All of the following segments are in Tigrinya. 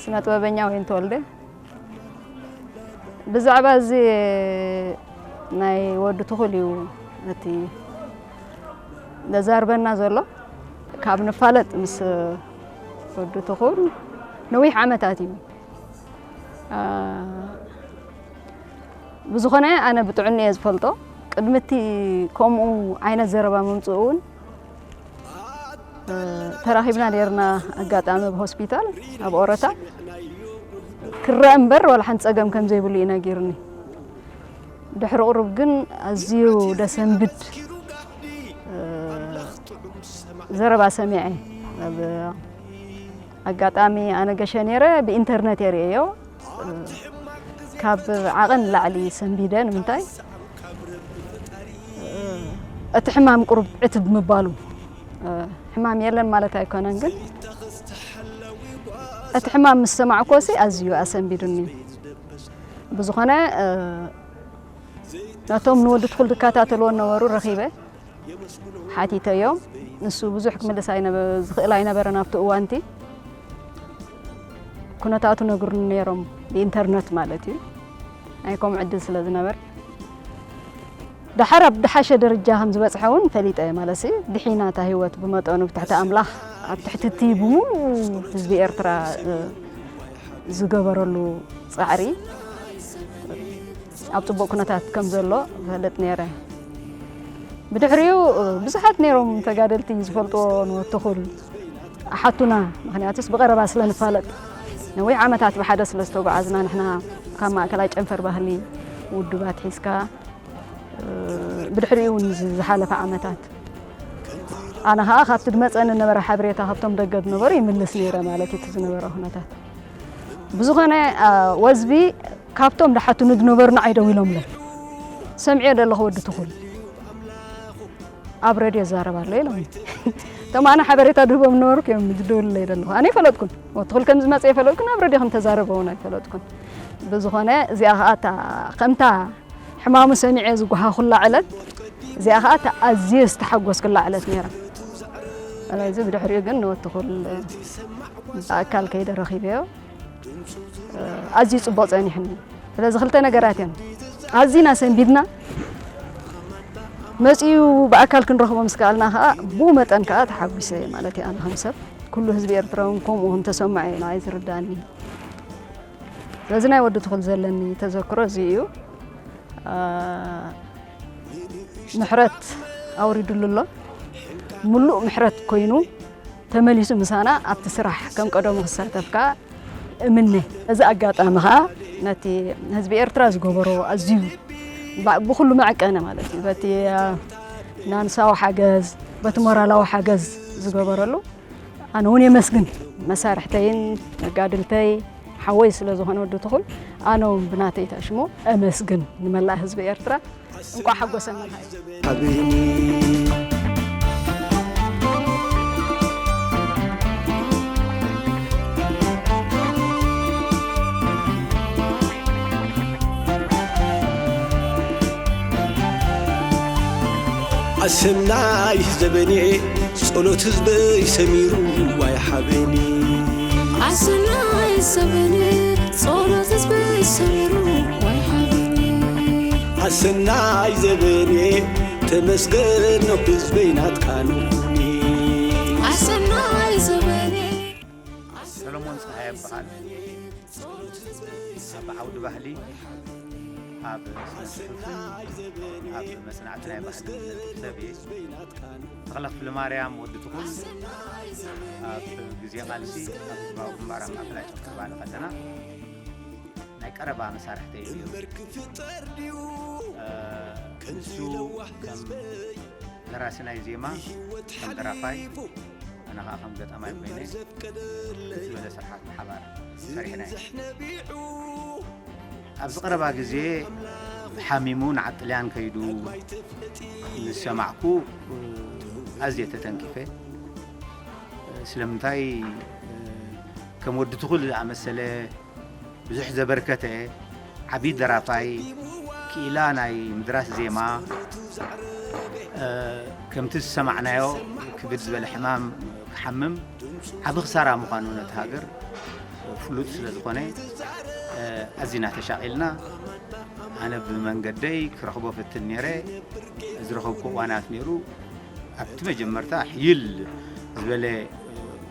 ስነ ጥበበኛ ወይን ተወልደ። ብዛዕባ እዚ ናይ ወዲ ትኹል እዩ እቲ ዘዛርበና ዘሎ። ካብ ንፋለጥ ምስ ወዲ ትኹል ነዊሕ ዓመታት እዩ። አ፣ ብዝኾነ ኣነ ብጥዕኒ እየ ዝፈልጦ። ቅድሚ እቲ ከምኡ ዓይነት ዘረባ ምምፅኡ እውን ተራኺብና ነርና። ኣጋጣሚ ኣብ ሆስፒታል ኣብ ኦረታ ክረአ እምበር ዋላ ሓንቲ ጸገም ከም ዘይብሉ እዩ ነጊርኒ። ድሕሪ ቁሩብ ግን ኣዝዩ ደሰንብድ ዘረባ ሰሚዐ። ኣብ ኣጋጣሚ ኣነ ገሸ ነይረ፣ ብኢንተርነት እየ ርእየዮ። ካብ ዓቐን ንላዕሊ ሰንቢደ። ንምንታይ? እቲ ሕማም ቁሩብ ዕትብ ምባሉ። ሕማም የለን ማለት ኣይኮነን፣ ግን እቲ ሕማም ምስ ሰማዕኮሲ ኣዝዩ ኣሰንቢዱኒ። ብዝኾነ፣ ነቶም ንወዲ ትኹል ዝከታተልዎ ነበሩ ረኺበ። ሓቲተዮ። ንሱ ብዙሕ ክምልስ ኣይነበ-፣ ዝኽእል ኣይነበረን ኣብቲ እዋንቲ። ኩነታቱ ነግሩኒ ነይሮም፣ ብኢንተርነት ማለት እዩ። ናይ ከምኡ ዕድል ስለ ዝነበር። ደሓር ኣብ ደሓሸ ደረጃ ከም ዝበጽሐ እውን ፈሊጠ እየ። ማለትሲ ድሒና እታ ህይወት ብመጠኑ ብትሕቲ ኣምላኽ፣ ኣብ ትሕቲ እቲ ብሙሉ ህዝቢ ኤርትራ፣ እ፣ ዝገበረሉ ጻዕሪ ኣብ ጽቡቕ ኩነታት ከም ዘሎ እፈልጥ ነይረ። ብድሕሪኡ ብዙሓት ነይሮም ተጋደልቲ ዝፈልጥዎ ንወትኹል ኣሓቱና፣ ምኽንያቱስ ብቐረባ ስለ ንፋለጥ፣ ነዊሕ ዓመታት ብሓደ ስለ ዝተጓዓዝና፣ ንሕና ካብ ማእከላይ ጨንፈር ባህሊ ውድባት ሒዝካ፣ ብድሕሪኡ እውን እዚ ዝሓለፈ ዓመታት ኣነ ኸኣ ካብቲ ዝመጸኒ ነበረ ሓበሬታ ካብቶም ደገ ዝነበሩ ይምልስ ነይረ ማለት እዩ እቲ ዝነበረ ኩነታት። ብዝኾነ፣ አ፣ ወዝቢ ካብቶም ደሓቱኒ ዝነበሩ ንዓይ ደዊሎምለ። ሰምዕዮ ዘለኹ ወዲ ትኹል ኣብ ሬድዮ ይዛረብ ኣሎ ኢሎም። እቶም ኣነ ሓበሬታ ድህቦም ነበርኩ እዮም ዝደውልለይ ዘለኹ። ኣነ ኣይፈለጥኩን። ወዲ ትኹል ከም ዝመጸ ኣይፈለጥኩን፣ ኣብ ሬድዮ ከም ተዛረበ እውን ኣይፈለጥኩን። ብዝኾነ እዚኣ ኸኣ እታ ከምታ ሕማሙ ሰሚዐ ዝጓሃኹላ ዕለት፣ እዚኣ ኸኣ እታ ኣዝየ ዝተሓጎስኩላ ዕለት ነይራ። ስለዚ ብድሕሪኡ ግን ንወዲ ትኹል ብኣካል ከይደ ረኺበዮ። ኣዝዩ ጽቡቕ ጸኒሕኒ። ስለዚ ክልተ ነገራት እየን። ኣዚና ሰንቢድና፣ መጺኡ ብኣካል ክንረኽቦ ምስ ከኣልና ኸኣ ብኡ መጠን ከኣ ተሓጒሰ እየ ማለት እየ። ኣነ ከም ሰብ፣ ኩሉ ህዝቢ ኤርትራ እውን ከምኡ ከም ተሰምዖ እዩ ንዓይ ዝርድኣኒ። ስለዚ ናይ ወዲ ትኹል ዘለኒ ተዘክሮ እዚ እዩ። አ፣ ምሕረት ኣውሪድሉ ኣሎ። ምሉእ ምሕረት ኮይኑ ተመሊሱ ምሳና ኣብቲ ስራሕ ከም ቀደሙ ክሳተፍ ከኣ እምነ። እዚ ኣጋጣሚ ከኣ ነቲ ህዝቢ ኤርትራ ዝገበሮ ኣዝዩ ባ-፣ ብኹሉ መዐቀነ ማለት እዩ። በቲ፣ አ፣ ፋይናንሳዊ ሓገዝ፣ በቲ ሞራላዊ ሓገዝ ዝገበረሉ ኣነ እውን የመስግን። መሳርሕተይን መጋድልተይ ሓወይ ስለ ዝኾነ ወዲ ትኹል፣ ኣነ እውን ብናተይ ሽሙ ኣመስግን ንመላእ ህዝቢ ኤርትራ። እንቋዕ ሓጎሰና። ሓበኒ። ኣሰናይ ዘበኔ ጸሎት ህዝበይ ሰሚሩ ዋይ ሓበኒ። ኣሰናይ ዘበኔ ጸሎት ህዝበይ ሰሚሩ ዋይ ሓበኒ። ኣሰናይ ዘበኔ ተመስገን ነው ህዝበይ ናትካ ንኹኒ። ኣሰናይ ዘበኔ። ሰሎሞን ጸሃየ ይበሃል። ኣብ ዓውዲ ባህሊ፣ ኣብ ስነ ጽሑፍን ኣብ መጽናዕቲ ናይ ባህልን ሰብ እየ። ተኽለ ክፍለማርያም ወዲ ትኹል ኣብ ግዜ ቃልሲ ኣብ ህዝባዊ ግንባር ኣብ ማእከላይ ጨንፈር ባህሊ ከለና ናይ ቀረባ መሳርሕተይ እዩ። እ፣ ንሱ ከም ደራሲ ናይ ዜማ፣ ከም ደራፋይ፣ ኣነ ኸኣ ከም ገጣማይ ኮይነ፣ ብርክት ዝበለ ስርሓት ብሓባር ሰሪሕና ኢና። ኣብዚ ቀረባ ግዜ ሓሚሙ ንዓዲ ጥልያን ከይዱ ምስ ሰማዕኩ፣ ኣዝየ ተተንኪፈ። ስለምንታይ፣ ከም ወዲ ትኹል ዝኣመሰለ ብዙሕ ዘበርከተ ዓቢ ደራፋይ፣ ክኢላ ናይ ምድራስ ዜማ፣ እ፣ ከምቲ ዝሰማዕናዮ ክብድ ዝበለ ሕማም ክሓምም ዓቢ ክሳራ ምዃኑ ነቲ ሃገር ፍሉጥ ስለ ዝኾነ ኣዚና ተሻቒልና። ኣነ ብመንገደይ ክረኽቦ ፍትን ነይረ። ዝረኸብኩ እዋናት ነይሩ። ኣብቲ መጀመርታ ሕይል ዝበለ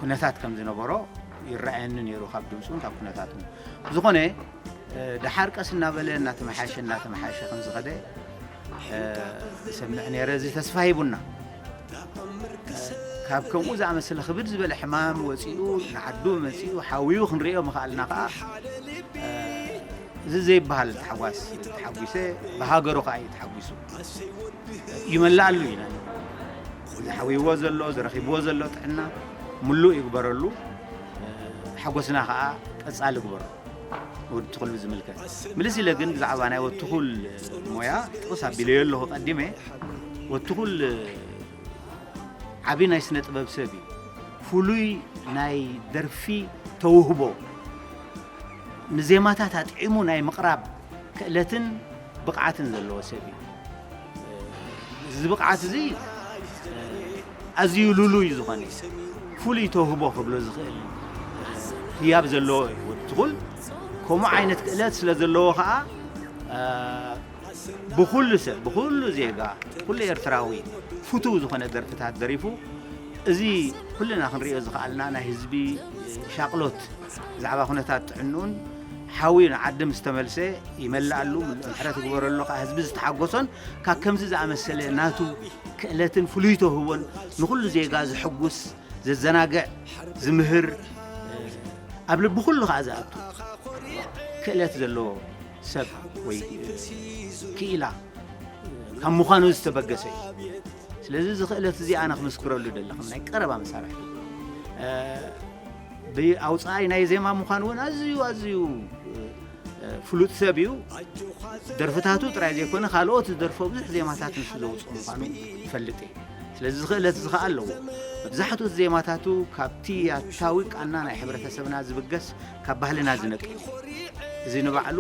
ኩነታት ከም ዝነበሮ ይረኣየኒ ነይሩ፣ ካብ ድምፁን ካብ ኩነታቱን። ዝኾነ ደሓር ቀስ እናበለ እናተመሓየሸ እናተመሓየሸ ከም ዝኸደ ሰምዕ ነይረ። እዚ ተስፋ ሂቡና። ካብ ከምኡ ዝኣመሰለ ክብድ ዝበለ ሕማም ወፂኡ ንዓዱ መፂኡ ሓውዩ ክንሪኦ ምኽኣልና ከዓ እዚ ዘይበሃል ተሓጓስ ተሓጒሰ፣ ብሃገሩ ከዓ እዩ ተሓጒሱ። ይመላኣሉ ኢና። ዝሓውይዎ ዘሎ ዝረኺብዎ ዘሎ ጥዕና ምሉእ ይግበረሉ። ሓጎስና ከዓ ቀፃሊ ግበሮ። ወዲ ትኹል ብዝምልከት ምልስ ኢለ ግን ብዛዕባ ናይ ወዲ ትኹል ሞያ ጥቕስ ኣቢለዮ ኣለኹ ቀዲመ። ወዲ ትኹል ዓቢ ናይ ስነ ጥበብ ሰብ እዩ። ፍሉይ ናይ ደርፊ ተውህቦ፣ ንዜማታት ኣጥዒሙ ናይ ምቕራብ ክእለትን ብቕዓትን ዘለዎ ሰብ እዩ። እዚ ብቕዓት እዚ ኣዝዩ ልሉይ ዝኾነ ፍሉይ ተውህቦ ክብሎ ዝኽእል ህያብ ዘለዎ እዩ ወዲ ትኹል። ከምኡ ዓይነት ክእለት ስለ ዘለዎ ኸዓ ብኹሉ ሰብ ብኹሉ ዜጋ ኩሉ ኤርትራዊ ፍቱው ዝኾነ ደርፍታት ደሪፉ። እዚ ኩልና ክንሪኦ ዝኸኣልና ናይ ህዝቢ ሻቕሎት ብዛዕባ ኩነታት ጥዕንኡን ሓውዩ ንዓዲ ምስ ተመልሰ ይመልኣሉ፣ ምሉእ ምሕረት ይግበረሉ። ከዓ ህዝቢ ዝተሓጎሶን ካብ ከምዚ ዝኣመሰለ ናቱ ክእለትን ፍሉይ ተውህቦን ንኹሉ ዜጋ ዝሕጉስ፣ ዘዘናግዕ፣ ዝምህር፣ ኣብ ልቢ ኩሉ ከዓ ዝኣቱ ክእለት ዘለዎ ሰብ ወይ ክኢላ ካብ ምዃኑ ዝተበገሰ እዩ። ስለዚ እዚ ክእለት እዚ ኣነ ክምስክረሉ ደለኹም ናይ ቀረባ መሳርሕቱ ብኣውፃኣይ ናይ ዜማ ምዃኑ እውን ኣዝዩ ኣዝዩ ፍሉጥ ሰብ እዩ። ደርፍታቱ ጥራይ ዘይኮነ ካልኦት ዝደርፎ ብዙሕ ዜማታት ንሱ ዘውፅኦ ምዃኑ ይፈልጥ እየ። ስለዚ ዝኽእለት እዚ ኸዓ ኣለዎ። መብዛሕትኡ ዜማታቱ ካብቲ ያታዊ ቃና ናይ ሕብረተሰብና ዝብገስ ካብ ባህልና ዝነቅል እዩ። እዚ ንባዕሉ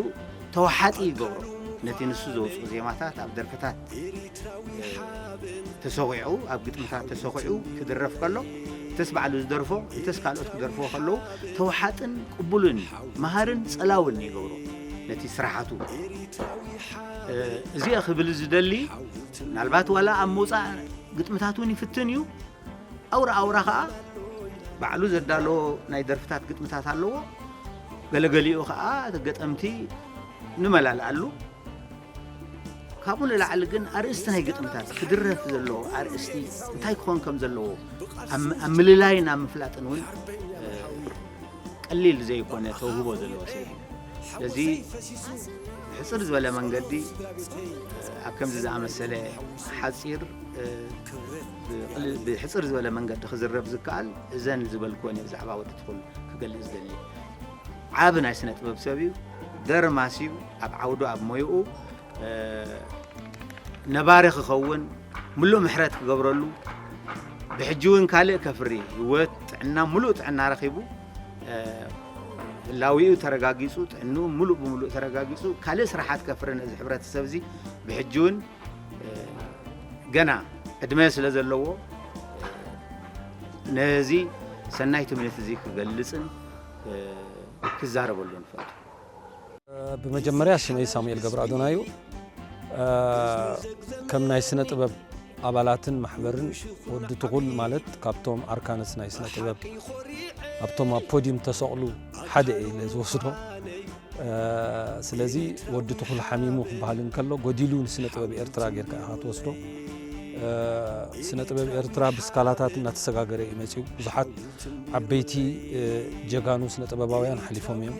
ተወሓጢ ይገብሮ። ነቲ ንሱ ዘውፅኡ ዜማታት ኣብ ደርፍታት ተሰኺዑ ኣብ ግጥምታት ተሰኺዑ ክድረፍ ከሎ እተስ ባዕሉ ዝደርፎ እተስ ካልኦት ክደርፍዎ ከለዉ ተወሓጥን ቅቡልን መሃርን ጸላውን ይገብሮ ነቲ ስራሓቱ። እዚኣ ክብል ዝደሊ ምናልባት ዋላ ኣብ ምውፃእ ግጥምታት እውን ይፍትን እዩ። ኣውራ ኣውራ ከዓ ባዕሉ ዘዳለዎ ናይ ደርፍታት ግጥምታት ኣለዎ። ገለገሊኡ ከዓ ገጠምቲ ንመላልኣሉ። ካብኡ ንላዕሊ ግን ኣርእስቲ ናይ ግጥምታት ክድረፍ ዘለዎ ኣርእስቲ እንታይ ክኾን ከም ዘለዎ ኣብ ምልላይን ኣብ ምፍላጥን እውን ቀሊል ዘይኮነ ተውህቦ ዘለዎ ሰብ እዩ። ስለዚ ብሕፅር ዝበለ መንገዲ ኣብ ከምዚ ዝኣመሰለ ሓፂር ብሕፅር ዝበለ መንገዲ ክዝረብ ዝከኣል እዘን ዝበልክወን እየ ብዛዕባ ወዲ ትኹል ክገልፅ ዝደሊ። ዓቢ ናይ ስነ ጥበብ ሰብ እዩ። ደርማስ እዩ። ኣብ ዓውዱ ኣብ ሞይኡ ነባሪ ክኸውን ምሉእ ምሕረት ክገብረሉ ብሕጂ እውን ካልእ ከፍሪ ህይወት ጥዕና ምሉእ ጥዕና ረኺቡ ህላዊኡ ተረጋጊፁ ጥዕንኡ ምሉእ ብምሉእ ተረጋጊፁ ካልእ ስራሓት ከፍሪ ነዚ ሕብረተሰብ እዚ ብሕጂ እውን ገና ዕድመ ስለ ዘለዎ ነዚ ሰናይ ትምኒት እዚ ክገልፅን ክዛረበሉ ንፈቱ። ብመጀመርያ ሽመይ ሳሙኤል ገብረኣዶና እዩ። ከም ናይ ስነ ጥበብ ኣባላትን ማሕበርን ወዲ ትኹል ማለት ካብቶም ኣርካንስ ናይ ስነ ጥበብ ኣብቶም ኣብ ፖዲም ተሰቕሉ ሓደ እየ ኢለ ዝወስዶ። ስለዚ ወዲ ትኹል ሓሚሙ ክበሃል እንከሎ ጎዲሉ ንስነ ጥበብ ኤርትራ ጌርካ ኢኻ ትወስዶ። ስነ ጥበብ ኤርትራ ብስካላታት እናተሰጋገረ እዩ መፂኡ። ብዙሓት ዓበይቲ ጀጋኑ ስነ ጥበባውያን ሓሊፎም እዮም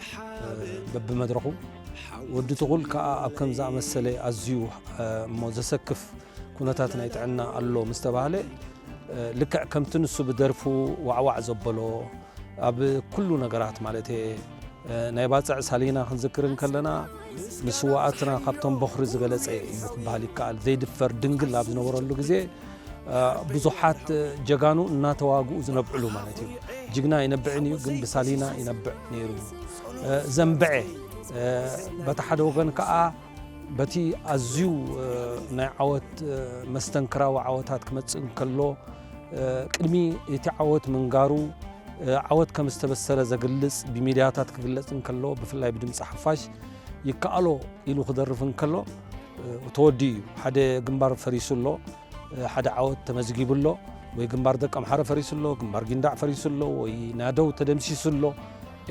በብመድረኹ። ወዲ ትኹል ከዓ ኣብ ከም ዝኣመሰለ ኣዝዩ እሞ ዘሰክፍ ኩነታት ናይ ጥዕና ኣሎ ምስ ተባህለ ልክዕ ከምቲ ንሱ ብደርፉ ዋዕዋዕ ዘበሎ ኣብ ኩሉ ነገራት ማለት ናይ ባፅዕ ሳሊና ክንዝክር እንከለና ንስዋኣትና ካብቶም በኹሪ ዝበለፀ እዩ ክበሃል ይከኣል። ዘይድፈር ድንግል ኣብ ዝነበረሉ ግዜ ብዙሓት ጀጋኑ እናተዋግኡ ዝነብዕሉ ማለት እዩ። ጅግና ኣይነብዕን እዩ ግን ብሳሊና ይነብዕ ነይሩ። ዘንብዐ በቲ ሓደ ወገን ከዓ በቲ ኣዝዩ ናይ ዓወት መስተንክራዊ ዓወታት ክመፅእ እንከሎ ቅድሚ እቲ ዓወት ምንጋሩ ዓወት ከም ዝተበሰረ ዘግልጽ ብሚድያታት ክግለጽ እንከሎ፣ ብፍላይ ብድምጺ ሓፋሽ ይከኣሎ ኢሉ ክደርፍ እንከሎ፣ ተወዲኡ እዩ። ሓደ ግንባር ፈሪሱ ኣሎ፣ ሓደ ዓወት ተመዝጊቡ ኣሎ፣ ወይ ግንባር ደቀምሓረ ፈሪሱ ኣሎ፣ ግንባር ጊንዳዕ ፈሪሱ ኣሎ፣ ወይ ናደው ተደምሲሱ ኣሎ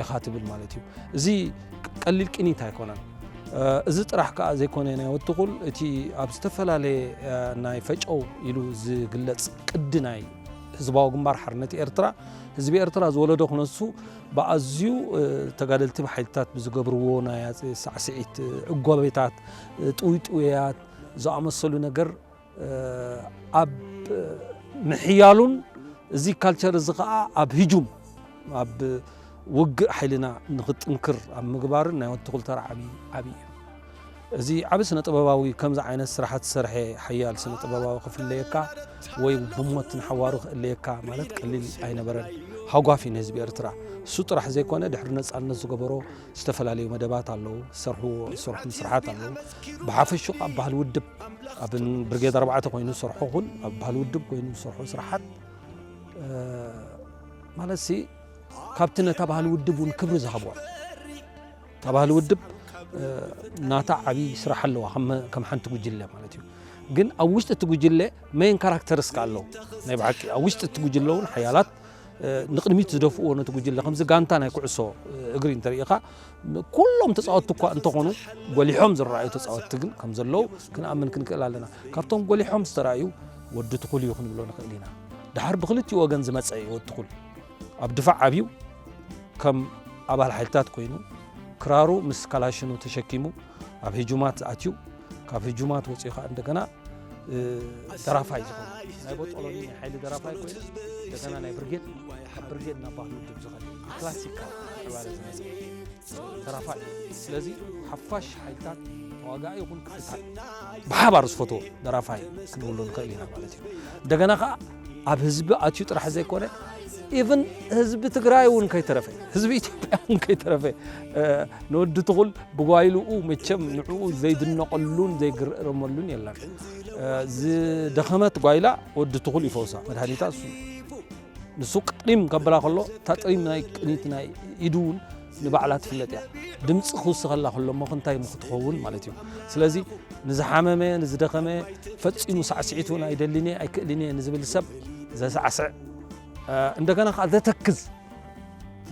ኢኻ ትብል ማለት እዩ። እዚ ቀሊል ቅኒት ኣይኮነን። እዚ ጥራሕ ከኣ ዘይኮነ፣ ናይ ወትኹል እቲ ኣብ ዝተፈላለየ ናይ ፈጨው ኢሉ ዝግለጽ ቅዲ ናይ ህዝባዊ ግንባር ሓርነት ኤርትራ፣ ህዝቢ ኤርትራ ዝወለዶ ክነሱ ብኣዝዩ ተጋደልቲ ሓይልታት ብዝገብርዎ ናይ ሳዕስዒት፣ እጎቤታት፣ ጥውይጥውያት ዝኣመሰሉ ነገር ኣብ ምሕያሉን፣ እዚ ካልቸር እዚ ኸኣ ኣብ ህጁም፣ ኣብ ውግእ ሓይልና ንኽጥንክር ኣብ ምግባርን ናይ ወትኹል ተራ ዓቢ፣ ዓቢ እዩ። እዚ ዓቢ ስነ ጥበባዊ ከምዚ ዓይነት ስራሓት ዝሰርሐ ሓያል ስነ ጥበባዊ ክፍለየካ ወይ ብሞት ንሓዋሩ ክእለየካ ማለት ቀሊል ኣይነበረን። ሃጓፍ እዩ ንህዝቢ ኤርትራ። እሱ ጥራሕ ዘይኮነ ድሕሪ ነጻነት ዝገበሮ ዝተፈላለዩ መደባት ኣለዉ፣ ዝሰርሕዎ፣ ዝሰርሖም ስራሓት ኣለዉ። ብሓፈሽኡ ኣብ ባህሊ ውድብ፣ ኣብ ብርጌድ ኣርባዕተ ኮይኑ ዝሰርሖ ኹን ኣብ ባህሊ ውድብ ኮይኑ ዝሰርሖ ስራሓት፣ እ፣ ማለት ሲ ካብቲ ነታ ባህሊ ውድብ እውን ክብሪ ዝሃብዋ። እታ ባህሊ ውድብ፣ እ፣ ናታ ዓቢ ስራሕ ኣለዋ፣ ከም፣ ከም ሓንቲ ጉጅለ ማለት እዩ። ግን ኣብ ውሽጢ እቲ ጉጅለ ሜን ካራክተርስ ከኣ ኣለዉ። ናይ ብሓቂ ኣብ ውሽጢ እቲ ጉጅለ እውን ሓያላት፣ እ፣ ንቕድሚት ዝደፍእዎ ነቲ ጉጅለ፣ ከምዚ ጋንታ ናይ ኩዕሶ፣ እ፣ እግሪ እንተሪኢኻ፣ ኩሎም ተጻወትቲ እኳ እንተኾኑ፣ ጎሊሖም ዝረኣዩ ተጻወትቲ ግን ከም ዘለዉ ክንኣምን ክንክእል ኣለና። ካብቶም ጎሊሖም ዝተራእዩ ወዲ ትኹል እዩ ክንብሎ ንኽእል ኢና። ደሓር ብክልቲኡ ወገን ዝመጸ እዩ ወዲ ትኹል። ኣብ ድፋዕ ዓብዩ ከም ኣባል ሓይልታት ኮይኑ፣ ክራሩ ምስ ካላሽኑ ተሸኪሙ ኣብ ህጁማት ኣትዩ፣ ካብ ህጁማት ወጺኡ ከኣ እንደገና፣ እ፣ ደራፋይ ዝኾነ፣ ናይ ቦጦሎኒ ናይ ሓይሊ ደራፋይ ኮይኑ፣ እንደገና ናይ ብርጌድ፣ ካብ ብርጌድ ናብ ባህሊ ውድብ ዝኸደ፣ ክላሲካል ዕባለ ዝመጸ ደራፋይ። ስለዚ ሓፋሽ ሓይልታት፣ ተዋጋኢ ይኹን ክፍልታት ብሓባር ዝፈትዎ ደራፋይ ክንብሎ ንኽእል ኢና ማለት እዩ። እንደገና ከኣ ኣብ ህዝቢ ኣትዩ ጥራሕ ዘይኮነ፣ ኢቭን ህዝቢ ትግራይ እውን ከይተረፈ፣ ህዝቢ ኢትዮጵያ እውን ከይተረፈ፣ እ፣ ንወዲ ትኹል ብጓይልኡ መቸም ንዕኡ ዘይድነቐሉን ዘይግረመሉን የለን። እ፣ ዝደኸመት ጓይላ ወዲ ትኹል ይፈውሳ፣ መድሃኒታ እሱ እዩ። ንሱ ቅዲም ከብላ ከሎ፣ እታ ጥሪም ናይ ቅኒት ናይ ኢዱ እውን ንባዕላ ትፍለጥ እያ። ድምፂ ክውስኸላ ከሎ እሞ ክንታይ እሞ ክትኸውን ማለት እዩ። ስለዚ ንዝሓመመ፣ ንዝደኸመ፣ ፈጺሙ ሳዕስዒት እውን ኣይደልን እየ፣ ኣይክእልን እየ ንዝብል ሰብ ዘሳዕስዕ፣ እ፣ እንደገና ከኣ ዘተክዝ፣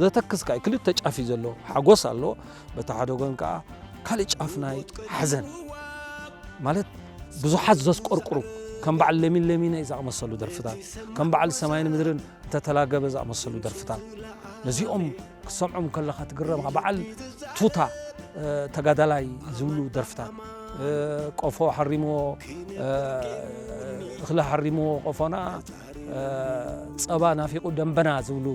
ዘተክዝ ከኣ ክልተ ጫፍ እዩ ዘሎ። ሓጎስ ኣሎ፣ በቲ ሓደ ወገን ከኣ ካልእ ጫፍ ናይ ሓዘን ማለት ብዙሓት ዘስቆርቁሩ፣ ከም በዓል ለሚን ለሚነይ ዝኣመሰሉ ደርፍታት፣ ከም በዓል ሰማይን ምድርን እንተተላገበ ዝኣመሰሉ ደርፍታት፣ ነዚኦም ክትሰምዖም ከለኻ ትግረም። በዓል ቱታ፣ እ፣ ተጋዳላይ ዝብሉ ደርፍታት፣ እ፣ ቆፎ ሓሪምዎ፣ እ፣ እኽሊ ሓሪምዎ ቆፎና፣ እ፣ ጸባ ናፊቑ ደንበና ዝብሉ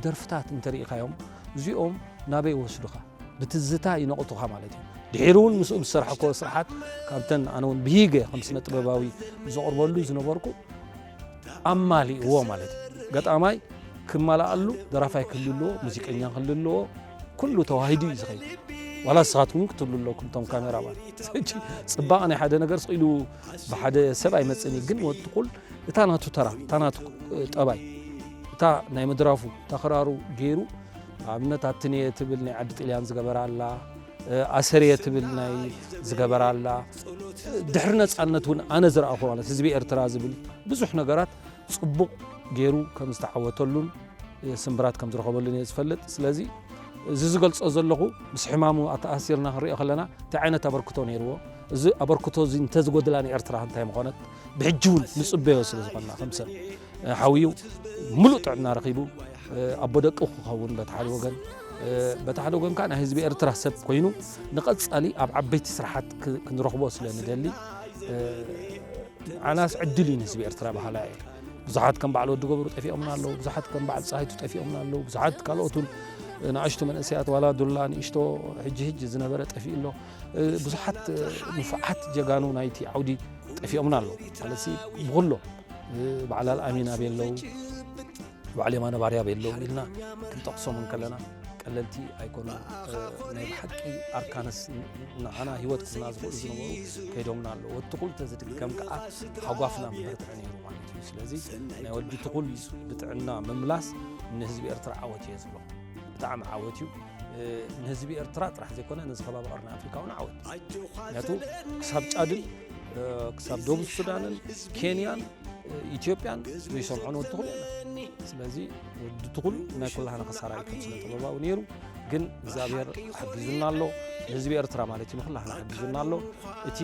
ደርፍታት እንተሪኢኻዮም፣ እዚኦም ናበይ ይወስዱኻ? ብትዝታ ይነቕቱኻ ማለት እዩ። ድሒሩ እውን ምስኡ ዝሰርሐኮ ስራሓት ካብተን ኣነ እውን ብሂገ ከም ስነ ጥበባዊ ዘቕርበሉ ዝነበርኩ ኣማሊእዎ ማለት እዩ። ገጣማይ ክመላኣሉ፣ ደራፋይ ክህሉ ኣለዎ፣ ሙዚቀኛ ክህሉ ኣለዎ፣ ኩሉ ተዋሂዱ እዩ ዝኸይድ። ዋላ ንስኻትኩም ክትህሉ ኣለኩም እቶም ካሜራማን። ሕጂ ጽባቐ ናይ ሓደ ነገር ስቕ ኢሉ ብሓደ ሰብ ኣይመጽእን እዩ። ግን ወዲ ትኹል እታ ናቱ ተራ፣ እታ ናቱ፣ እ፣ ጠባይ፣ እታ ናይ ምድራፉ፣ እታ ክራሩ ገይሩ፣ ኣብነት ኣትንየ ትብል ናይ ዓዲ ጥልያን ዝገበራ ኣላ፣ እ፣ ኣሰርየ ትብል ናይ ዝገበራ ኣላ። ድሕሪ ነጻነት እውን ኣነ ዝረኣኹ ማለት ህዝቢ ኤርትራ ዝብል ብዙሕ ነገራት ጽቡቕ ገይሩ ከም ዝተዓወተሉን፣ እ፣ ስምብራት ከም ዝረኸበሉን እየ ዝፈልጥ። ስለዚ እዚ ዝገልጾ ዘለኹ ምስ ሕማሙ ኣተኣሲርና ክንሪኦ ከለና እንታይ ዓይነት ኣበርክቶ ነይርዎ? እዚ ኣበርክቶ እዚ እንተዝጎድላ ንኤርትራ እንታይ ምኾነት? ብሕጂ እውን ንጽበዮ ስለ ዝኾንና ከም ሰብ፣ እ፣ ሓውዩ ምሉእ ጥዕና ረኺቡ፣ እ፣ ኣቦ ደቂ ክኸውን በቲ ሓደ ወገን፣ እ፣ በቲ ሓደ ወገን ከኣ ናይ ህዝቢ ኤርትራ ሰብ ኮይኑ ንቐጻሊ ኣብ ዓበይቲ ስራሓት ክ-፣ ክንረኽቦ ስለ ንደሊ፣ እ፣ ዓናስ ዕድል እዩ ንህዝቢ ኤርትራ በሃላይ እየ። ብዙሓት ከም በዓል ወዲ ገብሩ ጠፊኦምና ኣለዉ፣ ብዙሓት ከም በዓል ጸሃይቱ ጠፊኦምና ኣለዉ፣ ብዙሓት ካልኦት እውን ንኣሽቱ መንእሰያት ዋላ ዱላ ንእሽቶ ሕጂ ሕጂ ዝነበረ ጠፊኡ ኣሎ። እ፣ ብዙሓት፣ እ፣ ንፉዓት ጀጋኑ ናይቲ ዓውዲ ጠፊኦምና ኣለዉ። ማለትሲ ብኹሎም፣ እ፣ በዓል ኣልኣሚን ኣበይ ኣለዉ፣ በዓል የማነ ባርያ ኣበይ ኣለዉ ኢልና ክንጠቕሶም እንከለና ቀለልቲ ኣይኮኑን። እ፣ ናይ ብሓቂ ኣርካንስ ን-፣ ንዓና ህይወት ክህቡና ዝኽእሉ ዝነበሩ ከይዶምና ኣለዉ። ወዲ ትኹል ተዝድገም ከኣ ሃጓፍና ምበርትዐ ነይሩ ማለት እዩ። ስለዚ ናይ ወዲ ትኹል ብጥዕና ምምላስ ንህዝቢ ኤርትራ ዓወት እየ ዝብሎ። ብጣዕሚ ዓወት እዩ። እ፣ ንህዝቢ ኤርትራ ጥራሕ ዘይኮነ፣ ነዚ ከባቢ ቀርኒ ኣፍሪካ እውን ዓወት። ምክንያቱ ክሳብ ጫድን፣ እ፣ ክሳብ ደቡብ ሱዳንን ኬንያን፣ እ፣ ኢትዮጵያን ዘይሰምዖ ንወዲ ትኹል የለን። ስለዚ ወዲ ትኹል ናይ ኩላህና ከሳራይ ከም ስነ ጥበባዊ ነይሩ፣ ግን እግዚኣብሔር ሓጊዙና ኣሎ። ንህዝቢ ኤርትራ ማለት እዩ፣ ንኩላህና ሓጊዙና ኣሎ። እቲ